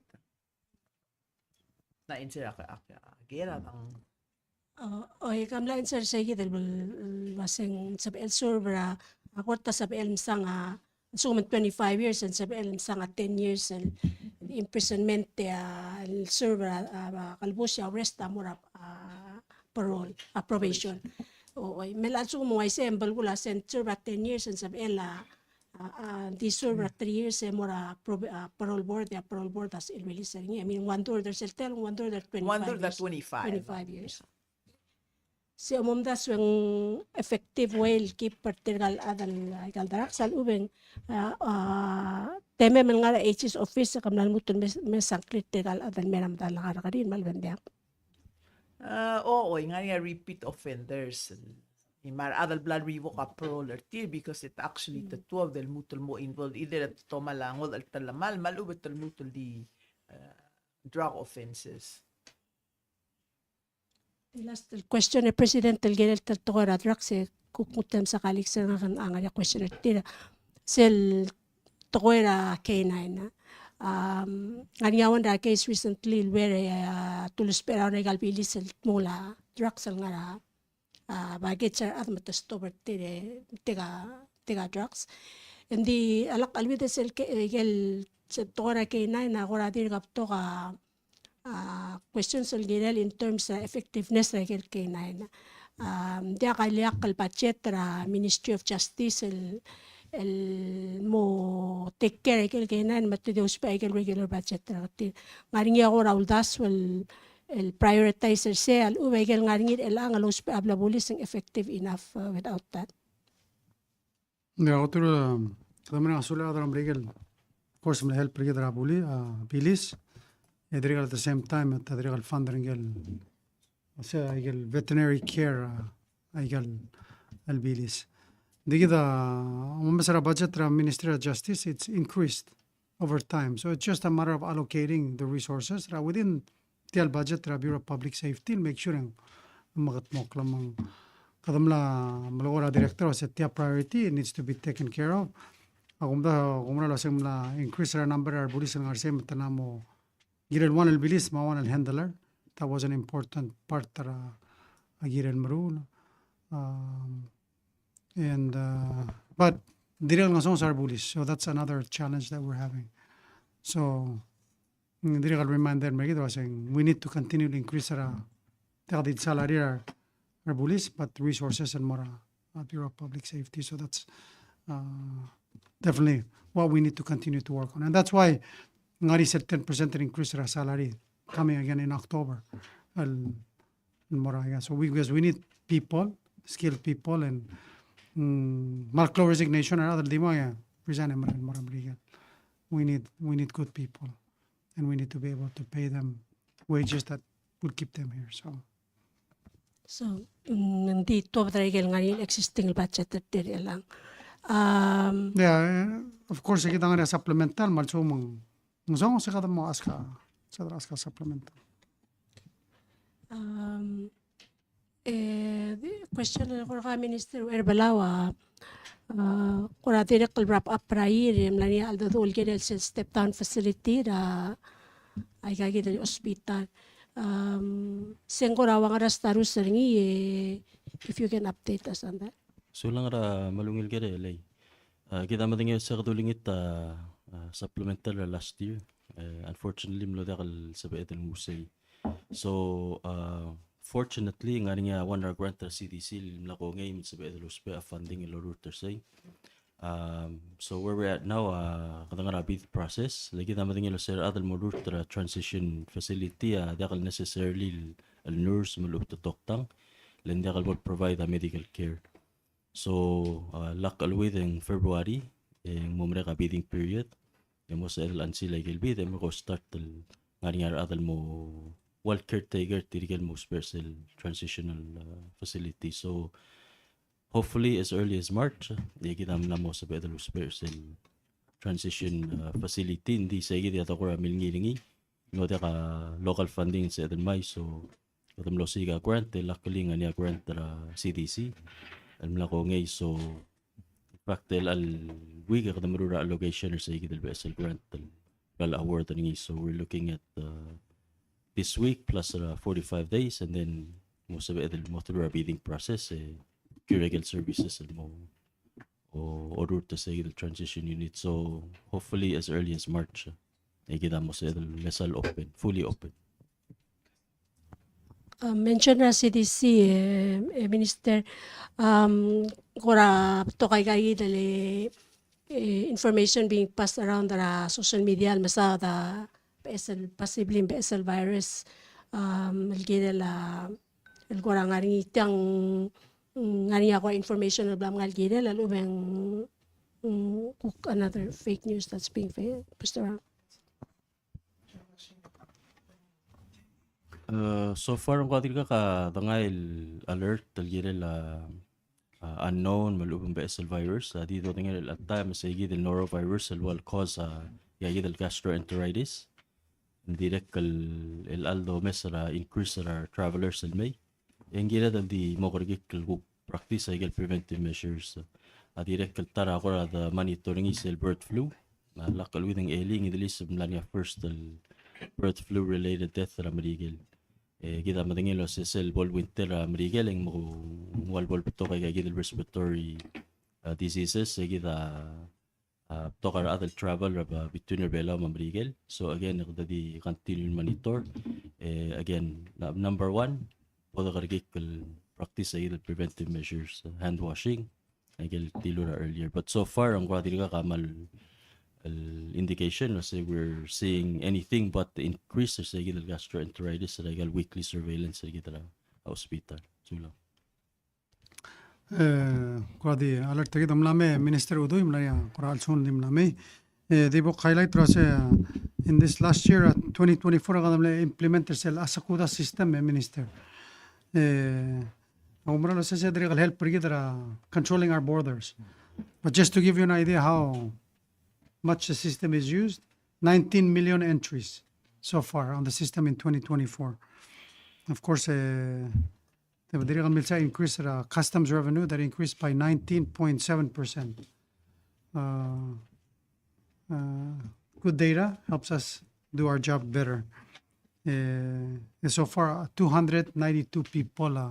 Na answer a, a, a, ker a dang. O, o, e ke mla answer se kid el, el, el uase ng sebechel serve er a, a kort a sebechel msang a, a lsekum ng twenty-five years, e ng sebechel msang a ten years el, el imprisonment, e a, el serve er a, a, a kelebus, e a rest a mo er a, a, parole, a probation. O, o, me a lsekum ng uaisei e ng belkul a se ng serve a ten years, e ng sebechel a, a, a, di serve er a three years e mo er a prob-, a, parole board, e a parole board a sebechel release er ngii. I mean, one third er sel term, one third er twenty-five years. One third er twenty-five. Twenty-five years. Se omomdasu e ng effective way el keep er tirka el chad el, aika el drugs a lechub e ng, a, a, temem el ngar er a AG's office e ke mla lmuut el mes-, mesa a ngklir tirka el chad el mei er a medal a kerrekeriil me a lebo ng diak. A, o, o, ng ngar er ngii a repeat offenders. E me a rechad el bla revoke a parole er tir because it actually te tuobed el lmuut el mo involved either e te tomall a ngodech el telemall me a lechub e te lmuut el di, a, drug offenses. Last question, e President, el kirel tia el tekoi er a drugs, e kuk mo tmuu a colleagues er ngak a ngar er ngii a question er tir. Sel tekoi er a K nine. Um, ng ngar er ngii a one er a case recently el where, a, te ulusbech er a one aika el bilis el dmung a drugs el ngar er a, a, baggage er a chad me te stop er tir, e, tirka, tirka drugs. Ng di a lak a lwid e sel ke-, ikel, sel tekoi er a K nine a kora dirk a betok a, a, questions el kirel in terms er a effectiveness er a ikel K nine. A, ng diak a ileakl el budget er a Ministry of Justice el, el mo take care er a ikel K nine me te di ousbech a ikel regular budget er tir. Ng ngar er ngii a kora uldasu el, el prioritize er sei a lechub e a ikel ngar er ngii er chelechang el ousbech a bla bulis e ng effective enough, uh, without that. Ng di a kot el, um, kede mereng a sulir a rechad er a Merikel, of course, me le help er kid er a buli-, a, bilis. E dirrek el at the same time, e te dirrek el fund er ngii el, se, a ikel veterinary care, a, a ikel, el bilis. Ng di kid a, omes er a budget er a Ministry of Justice, it's increased over time. So it's just a matter of allocating the resources er a within tia el budget er a Bureau of Public Safety el make sure e ng mekedmokl. Me ng kede mla melekoi er a director el uase tia priority, it needs to be taken care of. A kumdasu, kumdasu el uase ng mla increase er a number er a rebulis el ngar er sei me te mla mo kirel one el bilis me a one el handler. That was an important part er a, a kirel meruul. Um, and, uh, but dirrek el ngesonges a rebulis. So that's another challenge that we're having. So, mm, dirrek el reminder me kid el uase we need to continue to increase er a, tia di salary er a, er a rebulis, but resources el mo er a, uh, Bureau of Public Safety. So that's, uh, definitely what we need to continue to work on. And that's why ng ngar er ngii sel ten percent increase er a salary coming again in October. El, el mo er a, yeah. So we, because we need people, skilled people, and, mm, me a klou a resignation er a rechad el di mo, yeah, resign e mera el mo er a Merikel. We need, we need good people, and we need to be able to pay them wages that will keep them here. So, so, mm, ng di tuobed er a ikel ngar er ngii el existing budget er tir er chelechang. Um, yeah, eh, of course, e kid a ngar er ngii a supplemental, me a lsekum ng ngesonges e kede mo ask a, se kede ask a supplemental. Um, e, di, question el kora Minister Uherbelau a, a, kora dirrek el wrap up er a year, e mla er ngii a cheldecheduch el kirel sel step down facility er a, aika kid el hospital. Um, se ng kora ua ngera status er ngii, e, if you can update us on that. Sulang er a, me a ungil ker e Lei. A, kid a medengei el se kede ulengit a, a, supplemental er a last year. E, unfortunately, mlo diak el sebeched el nguu sei. So, a, fortunately, ng ngar er ngii a one er a grant er a C D C el mla kongei me ng sebeched el ousbech a funding el orurt er sei. Um, so where we're at now, a, kede ngar er a bid process. Le kid a medengei el se er a rechad el mo orurt er a transition facility, a, diak el necessarily el, el nurse me a lechub e te toktang. Le ng diak el bo el provide a medical care. So, a, lak cheleuid e ng February, e ng mo merek a bidding period. E mo sebeched el unseal a ikel bid, e mo ko start el ngar er ngii a rechad el mo ua el caretaker er tirke el mo ousbech er sel transitional, a, facility. So, hopefully as early as March, e kid a mla mo sebeched el ousbech er sel transition, a, facility, ng di sei kid a tekoi er a milngii er ngii. Ng diak a local funding el sebeched el mei, so kede mlo osiik a grant, e luckily ng ngar er ngii a grant er a C D C el mla kongei, so in fact, el, el week e kede meruul er a allocation er sei kid el beches el grant el, el award er ngii, so we're looking at, uh, this week plus, uh, forty-five days, and then mo sebeched el mo through a bidding process, e, curatorial services el mo o, orurt er sei kid el transition unit. So hopefully as early as March, e kid a mo sebeched el mesa el open, fully open. Uh, mention er a C D C, e, e, Minister, um, kora betok aika kid el, e, information being passed around er a social media el mesaod a beches el, possibly beches el virus, um, el kirel a, el kora ngar er ngii tiang, mm, ngar er ngii a kora information el bla mngai el kirel, a lechub e ng, mm, kuk another fake news that's being fa-, pushed around. Uh, so far, ng ko dirkak a dengai el alert el kirel a, a, unknown me a lechub e ng beches el virus. A di dodengei er chelecha el taem e sei kid el norovirus el ua el cause a, ia kid el gastroenteritis. Ng dirrek el, el cheldecheduch el omes er a increase er a travelers el mei. E ng kired el di mo kerekikl el kuk practice a ikel preventive measures. A dirrek el ta er a kora de monitor er ngii sel bird flu. A lak cheleuid e ng elii, ng di list el mla er ngii a first el bird flu related death er a Merikel. E kid a medengei el ua se sel bo el winter er a Merikel e ng mo ua el bo el betok aika kid el respiratory, a, diseases, e kid a a, betok a rechad el travel er a, a, between er a Belau me a Merikel. So again, e kede di continue el monitor. E, again, na-, number one, bo de kerekikl el practice a ikel preventive measures, hand washing, a ikel dilu er a earlier. But so far, ng kora dirkak a kmal el indication, no se we're seeing anything but the increase er se ikel gastroenteritis er a ikel weekly surveillance er kid er a hospital. Sulang. E, kora di alert er kid a mla mei, Minister Udui, mla er ngii a kora chelsang di mla mei. E, di bo highlight er a se, in this last year, a, twenty twenty-four, a kede mla implement er sel ASYCUDA system, e, Minister. E, a oumera el ua se se dirrek el help er kid er a controlling our borders. But just to give you an idea how much the system is used, nineteen million entries so far on the system in twenty twenty-four. Of course, e, Te dirrek el milsa increase er a customs revenue that increased by nineteen point seven percent. Uh, uh, good data helps us do our job better. Uh, and so far, uh, two hundred ninety-two people, uh,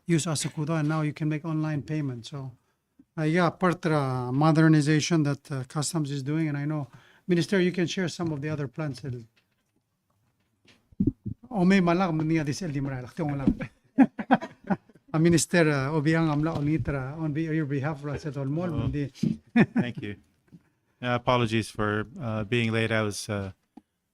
use Asakudo, and now you can make online payment. So, uh, yeah, part of the modernization that, uh, customs is doing, and I know, Minister, you can share some of the other plans that Omei me a lak me ng di sel di merael, ak tia el ngak. A Minister, uh, Obichang a mla olengit er a, on be-, your behalf, er a sel dolemolem, me ng di. Thank you. Yeah, apologies for, uh, being late. I was, uh,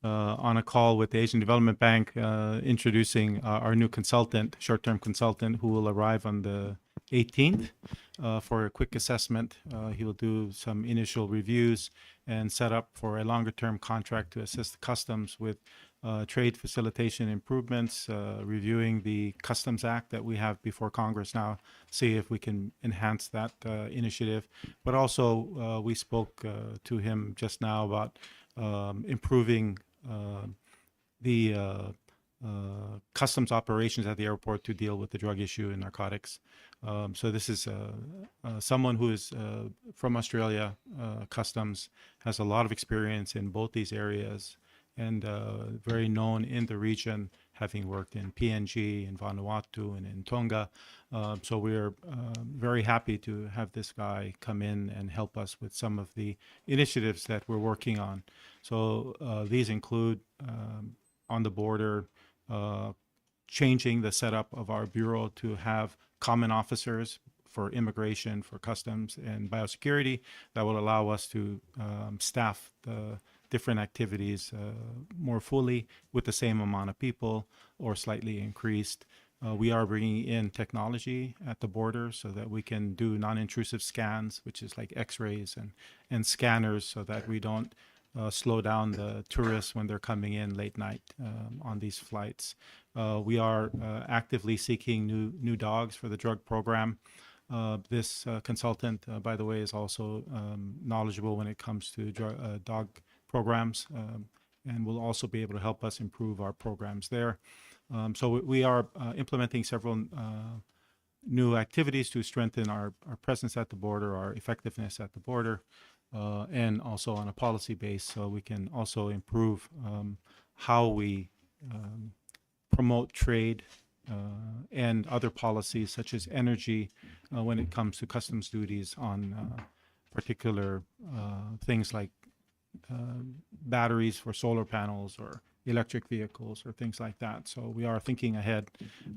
uh, on a call with the Asian Development Bank, uh, introducing, uh, our new consultant, short-term consultant, who will arrive on the eighteenth, uh, for a quick assessment. Uh, he will do some initial reviews and set up for a longer-term contract to assist the customs with, uh, trade facilitation improvements, uh, reviewing the Customs Act that we have before Congress now, see if we can enhance that, uh, initiative. But also, uh, we spoke, uh, to him just now about, um, improving, uh, the, uh, uh, customs operations at the airport to deal with the drug issue and narcotics. Um, so this is, uh, uh, someone who is, uh, from Australia, uh, customs, has a lot of experience in both these areas, and, uh, very known in the region, having worked in P N G, in Vanuatu, and in Tonga. Um, so we're, uh, very happy to have this guy come in and help us with some of the initiatives that we're working on. So, uh, these include, um, on the border, uh, changing the setup of our bureau to have common officers for immigration, for customs, and biosecurity that will allow us to, um, staff the different activities, uh, more fully with the same amount of people or slightly increased. Uh, we are bringing in technology at the border so that we can do non-intrusive scans, which is like X-rays and, and scanners, so that we don't, uh, slow down the tourists when they're coming in late night, um, on these flights. Uh, we are, uh, actively seeking new, new dogs for the drug program. Uh, this, uh, consultant, uh, by the way, is also, um, knowledgeable when it comes to dru-, uh, dog programs, um, and will also be able to help us improve our programs there. Um, so we, we are, uh, implementing several, uh, new activities to strengthen our, our presence at the border, our effectiveness at the border, uh, and also on a policy base, so we can also improve, um, how we, um, promote trade, uh, and other policies such as energy, uh, when it comes to customs duties on, uh, particular, uh, things like, uh, batteries for solar panels or electric vehicles or things like that. So we are thinking ahead,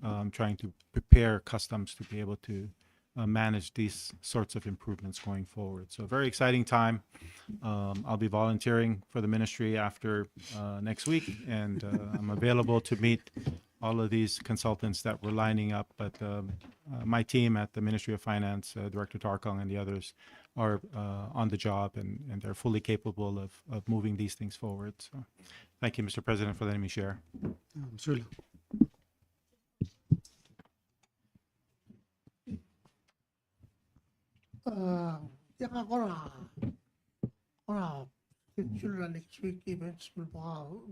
um, trying to prepare customs to be able to, uh, manage these sorts of improvements going forward. So very exciting time. Um, I'll be volunteering for the ministry after, uh, next week, and, uh, I'm available to meet all of these consultants that we're lining up. But, um, uh, my team at the Ministry of Finance, uh, Director Tarkong and the others are, uh, on the job, and, and they're fully capable of, of moving these things forward. So thank you, Mister President, for letting me share. Um, Sula. Uh, yeah, kora, kora schedule er a next week events me bo,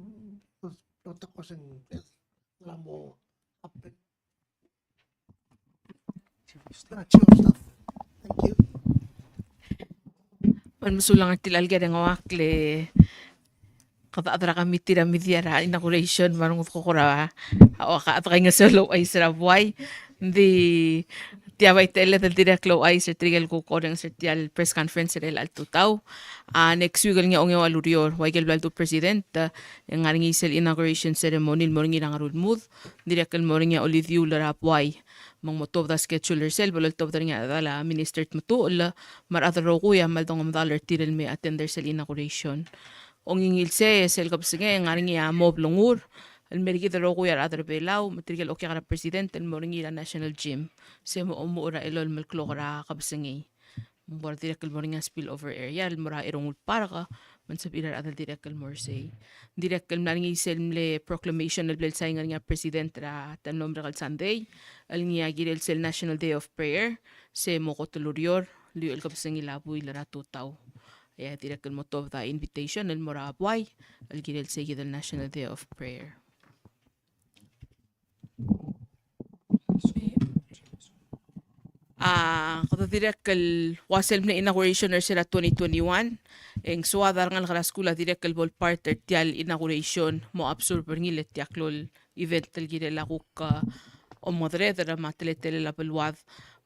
uh, lo ta koseng, uh, mo happen. Chief of Staff. Thank you. Me ng mesulang er tia el kirel ngak le kede chad er a committee er a media er a inauguration me a rengud el kora, a, a, a, a, kaingeseu el ouchais er a buai. Ng di tia bai techelled el dirrek el ouchais er tirke el kuk orrenges er tia el press conference er chelecha el tutau. A, next week el ngii a ongeua el ureor, ua ikel bla ledu el president, e ng ngar er ngii sel inauguration ceremony el mo er ngii er a Ngerulmud, dirrek el mo er ngii a olidiuul er a buai. Me ng mo tuobed a schedule er sel bo loltobed er ngii a chedal a Minister Tmetuchl, me a rechad el rokui a kmal dongomedal er tir el me attend er sel inauguration. Ongingil sei, e sel kebesengei e ng ngar er ngii a mo oblengur el mer kid el rokui a rechad er a Belau me tirke el okiak er a president el mo er ngii er a National Gym. Se mo omuchel er a elolem el klok er a kebesengei. Me ng kora dirrek el mo er ngii a spill over area el mo er a Erungul Park, me ng sebechir a rechad el dirrek el mo er sei. Dirrek el mla er ngii sel mle proclamation el bla lesign er ngii a president er a ta el mlo merek el Sunday, el ngii a kirel sel National Day of Prayer, se mo kot el ureor, el lluich el kebesengil a buil er a tutau. E a dirrek el mo tuobed a invitation el mo er a buai el kirel sei kid el National Day of Prayer. E, A, kede dirrek el ua sel mle inauguration er sel twenty twenty-one, e ng soad a rengalek er a skuul a dirrek el bo el part er tia el inauguration, mo absorb er ngii le tia klou el event el kirel a kuk, a, omoderedel me a teletelel a beluad.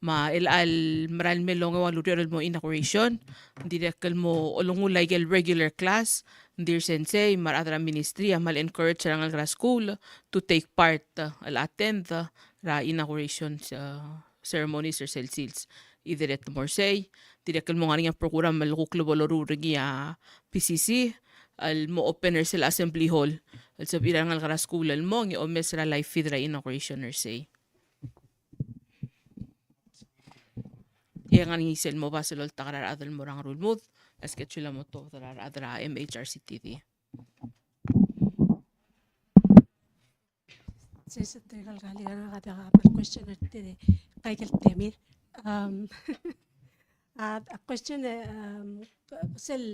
Me a chelecha el mera el me el ongeu a ureor el mo inauguration, ng dirrek el mo olengull a ikel regular class, ng di er sensei me a rechad er a ministry a kmal encourage er a rengalek er a skuul to take part, a, el attend, a, er a inauguration, a, ceremonies er sel sils. Ideret mo er sei, dirrek el mo ngar er ngii a program el kuk lebo loruul er ngii a P C C, el mo open er sel assembly hall, el sebechir a rengalek er a skuul el mong e omes er a live feed er a inauguration er sei. E ngar er ngii sel mo basel oltak er a rechad el mo er a Ngerulmud, a schedule a mo tuobed er a rechad er a M H R C T D. Sel tirke el kuk ngar er ngii a diak a question er tir, aike el temir. Um, a, a question, um, sel,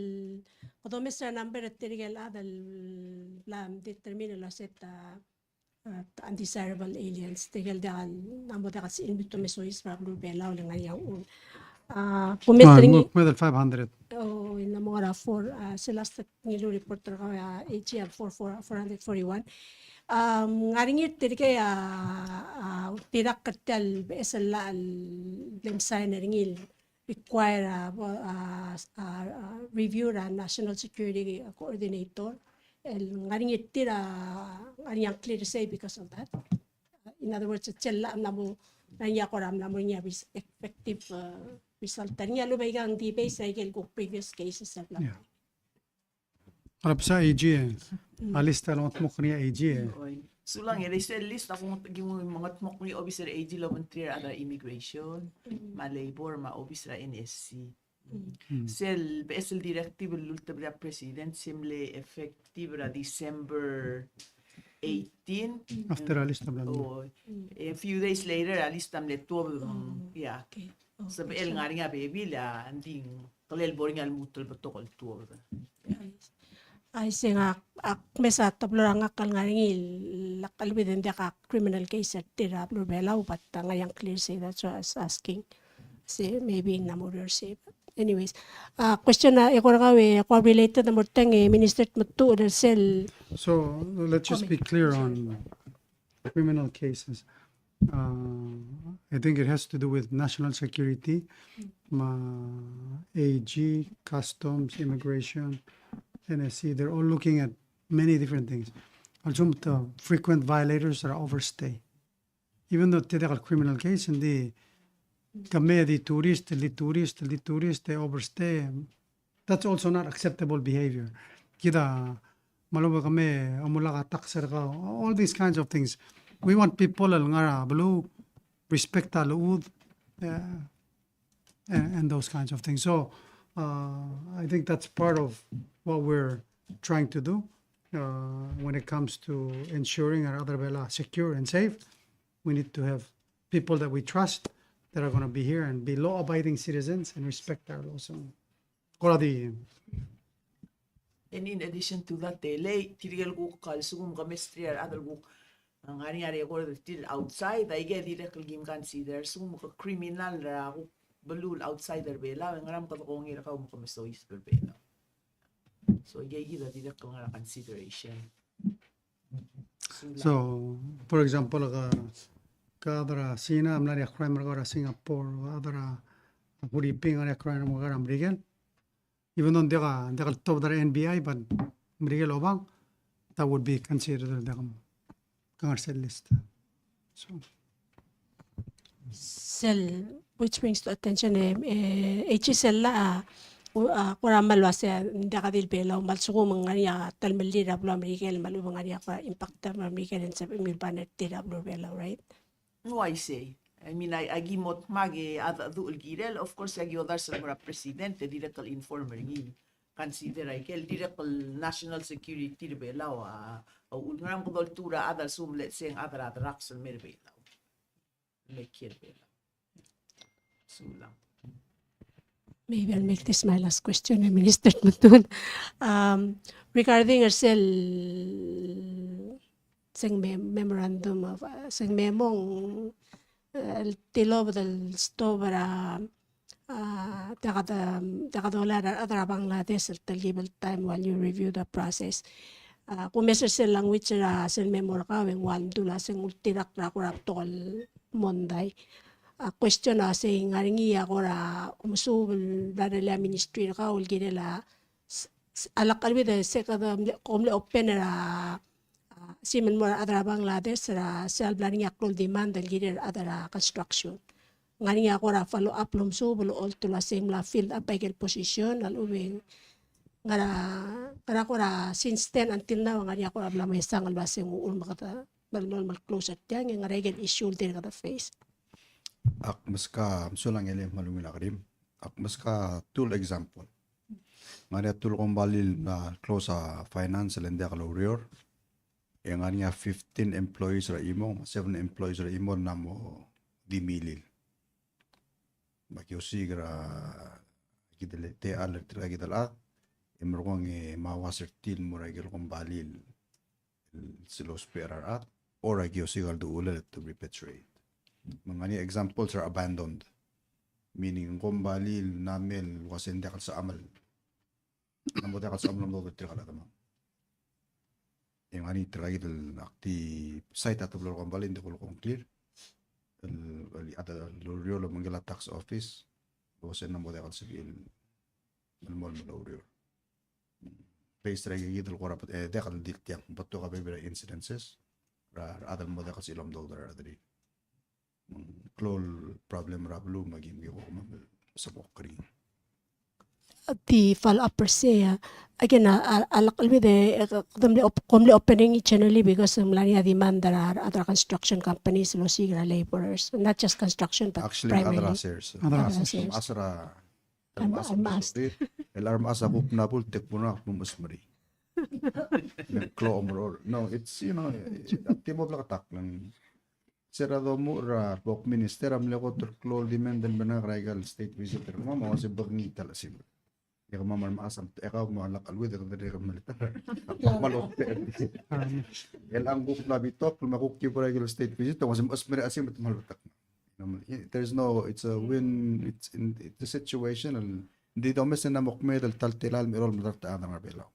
kede omes er a number er tirke el chad el bla determine el uase a, a, undesirable aliens, tirke el diak el, ng mo diak el sebechir el me te omes er a beluu er a Belau el ngar er ngii a uchul. A, kumes er ngii, kuk me el five hundred. O, ng mo ngar er a four, a, sel last ngiluu report er kau a AG a four, four, four hundred forty-one. Um, ng ngar er ngii tirke a, a, tirakl er tia el beches el llach el bla msign er ngii el require a, a, a, a review er a National Security Coordinator. El ngar er ngii tir a, ngar er ngii a clear sei because of that. In other words, sel llach a mla mo, ngar er ngii a kora mla mo er ngii a res-, effective, uh, result. Ngar er ngii a lebo ikang di base er a ikel kuk previous cases el bla. Yeah. Ngar er a bsa AG e. A list a longedmokl er ngii a AG e. Oi. Sulang e, sel list a kuk, ki mo mengetmokl er ngii obis er a AG el obengterir a rechad er a immigration, me a labor, me a obis er a NSC. Mm. Sel beches el directive el lultebedii a president, se mle effective er a December eighteen. After a list a bla. Oh, a few days later, a list a mle tuobed. Oh, yeah. Okay. Oh, sebechel ngar er ngii a bebil a, ng di ng kelel bo er ngii a lmuut el betok el tuobed. Aisei, ak, ak mesa teblo er a ngak el ngar er ngii el, el, el bid e ng diak a criminal case er tir er a beluu er a Belau, but, uh, ngar er ngii a clear sei, that's why I was asking. Sei, maybe ng mo er sei, but anyways. Uh, question, uh, e kora kau e, kora related a mo er tiang e, Minister Tmetuchl, er sel. So, let's just be clear on criminal cases. Uh, I think it has to do with national security, me a AG, customs, immigration, NSC. They're all looking at many different things. Also, the frequent violators are overstay. Even though tia diak el criminal case, ng di kemiu a di tourist, di tourist, di tourist, e overstay. That's also not acceptable behavior. Kid a, me a lebo kemiu a omulak a tax er kau, all these kinds of things. We want people el ngar er a beluu, respect a llechul, uh, and, and those kinds of things. So, uh, I think that's part of what we're trying to do, uh, when it comes to ensuring a rechad er a Belau secure and safe. We need to have people that we trust that are gonna be here and be law-abiding citizens and respect our laws. So, kora di. And in addition to that, e le tirke el kuk a lsekum ke mesterir a rechad el kuk, uh, ngar er ngii a record er tir el outside, aike a dirrek el kim consider, lsekum ke criminal er a kuk beluu el outside er a Belau, e ngera me kede kongei er kau me ke mesoiseb er a Belau. So, aike kid a dirrek el ngar er a consideration. So, for example, ke, ke chad er a China, a mla er ngii a crime er kau er a Singapore, ke chad er a Philippines, a mla er ngii a crime er kau er a Merikel. Even though ng diak a, ng diak el tuobed er a NBI, but Merikel obang, that would be considered el diak a, ke ngar er sel list. So. Sel, which brings to attention, e, e, AG sel llach a, u-, a, kora mle uase, ng diak a di el Belau, me a lsekum ng ngar er ngii a telemellel er a beluu er a Merikel, me a lechub e ng ngar er ngii a kora impact er a beluu er a Merikel, e ng sebechem el ban er tir er a beluu er a Belau, right? Ng uaisei. I mean, a, aki mo dmak e a cheldecheduch el kirel, of course, aki odars el mo er a president, e dirrek el inform er ngii. Consider aike el dirrek el national security er a Belau a, a uchul. Ngera me kede oltuu er a chad a lsekum, let's say, ng chad er a drugs el mei er a Belau. Mei kiei er a Belau. Sulang. Maybe I'll make this my last question, eh, Minister Tmetuchl. Um, regarding er sel, sel me-, memorandum of, uh, sel memo ng el tilobed el stop er a, a, diak de, diak dolai er a rechad er a Bangladesh el telkib el taem while you review the process. A, kumes er sel language er a sel memo er kau e ng ua ldu el uasei ng ultirakl er a kora betok el mondai. A, question a uasei ng ngar er ngii a kora omesuub el bla lerellii a ministry er kau el kirel a s-, s-, a lak el bid e se kede mle, kom mle open er a, a, simen mo er a rechad er a Bangladesh er a sel bla er ngii a klou el demand el kirel a rechad er a construction. Ng ngar er ngii a kora follow up el omesuub el ocholt el uasei ng mla filled up aike el position, a lechub e ng ngar er a, ngar er a kora since then until now, ng ngar er ngii a kora bla mesang el uasei ng uchul me kede melemolem el close er tiang, e ng ngar er aike el issue el dirk kede face. Ak meskau, mesulang e le kmal ungil a kerim. Ak meskau two el example. Ng ngar er ngii a two el kombalii el mla close a finance el ng diak loureor. E ng ngar er ngii a fifteen employees er a chimo, seven employees er a chimo el ng mo di milil. Me aki osiik er a kid el techall er tirka kid el chad, e merekong e mouas er tir el mo er aike el kombalii el sel lousbech er a rechad, or aki osiik a uldechelel to repatriate. Me ng ngar er ngii a examples er a abandoned. Meaning, ng kombalii el ng mle uase ng diak el sebecham el, ng mo diak el sebecham el omdasu er tirka el chedemam. E ng ngar er ngii tirka kid el ak di site a teblo el kombalii, ng di kuk ulekum clear. El, el, a, el oureor el obengkel a tax office, el uase ng mo diak el sebechir el melemolem el oureor. Based er aike kid el kora, e, diak el di tiang, betok a bebil er a incidences er a rechad el mo diak el sebechir el omdasu er a rechad er tir. Me ng klou el problem er a beluu me aki, me aki kuk mo sebechokl er ngii. Di follow up er sei, a, again, a, a, a lak el bid e, e, kede mle op-, kom mle open er ngii generally because ng mla er ngii a demand er a, er a other construction companies el osiik er a laborers. Not just construction, but actually, primarily other sales. Other sales. Mechas er a, el mechas a, el mechas a kuk mla bult e kuk mla mechas merii. Me ng klou a omerolem. No, it's, you know, it, it, a di mo bleketakl el ng se er a domuchel er a bo kminister a mle kot el klou el demand el mla er aika el state visit er kemam, me a uase bo kngii ta el chesimer. E kemam a remechas a mtechekau me a lak el bid e kede dirrek el mle ta er a kmal oker. El ng kuk mla betok, me a kuk ki bo er aike el state visit, e uase mechas merii a chesimer me te kmal betok. There's no, it's a win, it's in, it's a situation, el, ng di domes e ng mo kmeed el ta el telael el mechirol el medart a chad er a Belau.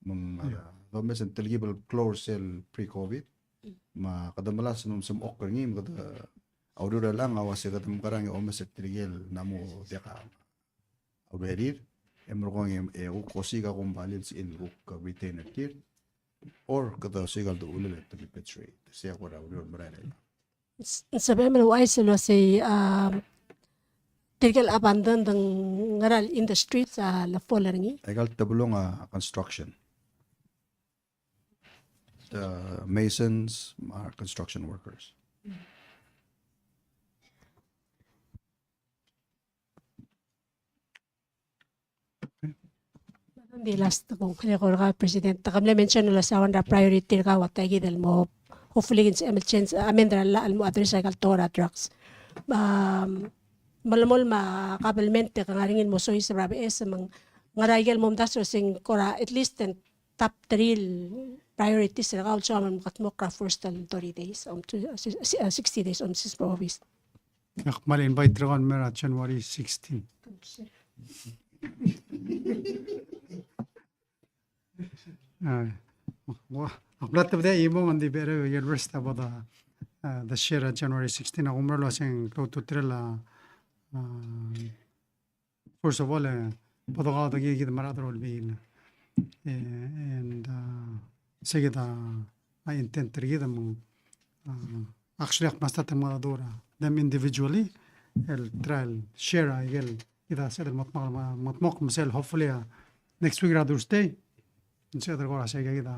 Me ng, a, domes e ng telkib el klou er sel pre-COVID. Me kede melasem el mo sebechokl er ngii, me kede, a ureor er chelechang a uase kede mekerang e omes er tirke el ng mo diak a urerir, e merekong e, e kuk osiik a kombalii el sebechir el kuk retain er tir, or kede osiik a uldechelel e te repatriate. Sei a kora ureor el merael er chelechang. Ng sebechem el ouchais el uasei, a, tirke el abandon, ng ngera el industries a le fall er ngii? Aika el tebelong a construction. The masons are construction workers. Ng di last kung kede kora President, te kemle mention el uase one er a priority er kau a tia kid el mo, hopefully, ng sebechem el change, amend er a llach el mo address aika el tekoi er a drugs. Me, melemolem a kabelment e ke ngar er ngii el mo soiseb er a beches me ng ngera aike el momdasu el uase ng kora at least ng top three el priorities er kau el soam el mekedmokl er a first el thirty days, om, si-, si-, sixty days, om, sis, probis. Ak kmal invite er kau el mei er a January sixteen. A, ua, ak bla tebedii a chimo me ng di becherei a rest about the, uh, the share er a January sixteen. Ak oumerang el uase ng klou a ultutelel a, uh, first of all, e, bo dekaodekii kid me a rechad er a Olbiil. E, and, uh, sei kid a, a intent er kid me ng, uh, actually ak mla start el mengedecheduch er a them individually, el try el share aike el, kid a sebeched el mo dmak, mo dmak me sel hopefully, uh, next week er a Thursday, ng sebeched el kora sei kid a,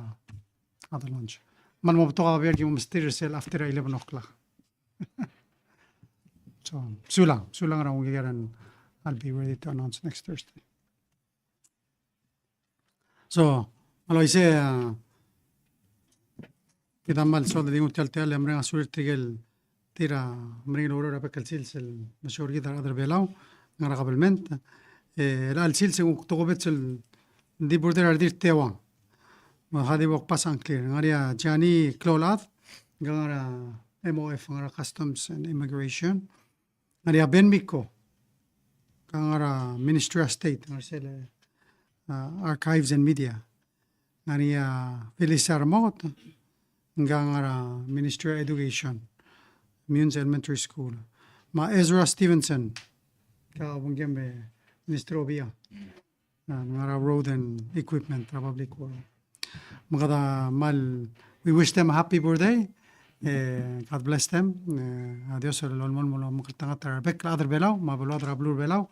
a de launch. Me ng mo betok a babier el ki mo mesterir er sel after eleven o'clock. So, sulang, sulang er a ungil, and I'll be ready to announce next Thursday. So, me a uaisei, a, kid a kmal soad el di nguu tia el techall e mereng a sulir tirke el tir a meringel oureor er a bek el sils el mesiou er kid a rechad er a Belau, ngar er a kabelment. E, el chelecha el sils e ng kuk tokubets el di border er a redil er a Taiwan. Me a di bo kbasech a ngklir. Ngar er ngii a Jani Klolad, ngar er a M O F, ngar er a Customs and Immigration. Ngar er ngii a Ben Miko, ngka ngar er a Ministry of State, ngar er sel, uh, Archives and Media. Ngar er ngii a Felisa Remoket, ngka ngar er a Ministry of Education, Meyuns Elementary School. Me a Ezra Stevenson, ngka a obengkem e Ministry of Obia. Uh, ngar er a Road and Equipment er a Public Works. Me kede mal, we wish them a happy birthday. Eh, God bless them. Eh, a Dios a lolemolem el omekngeltengat er a rebek el chad er a Belau, me a beluad er a beluu er a Belau.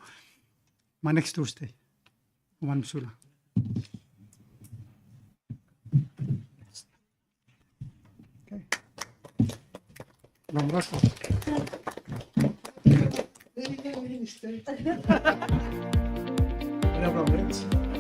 Me a next Thursday. Kom kmal mesulang. Okay. Long rako. Ada problem.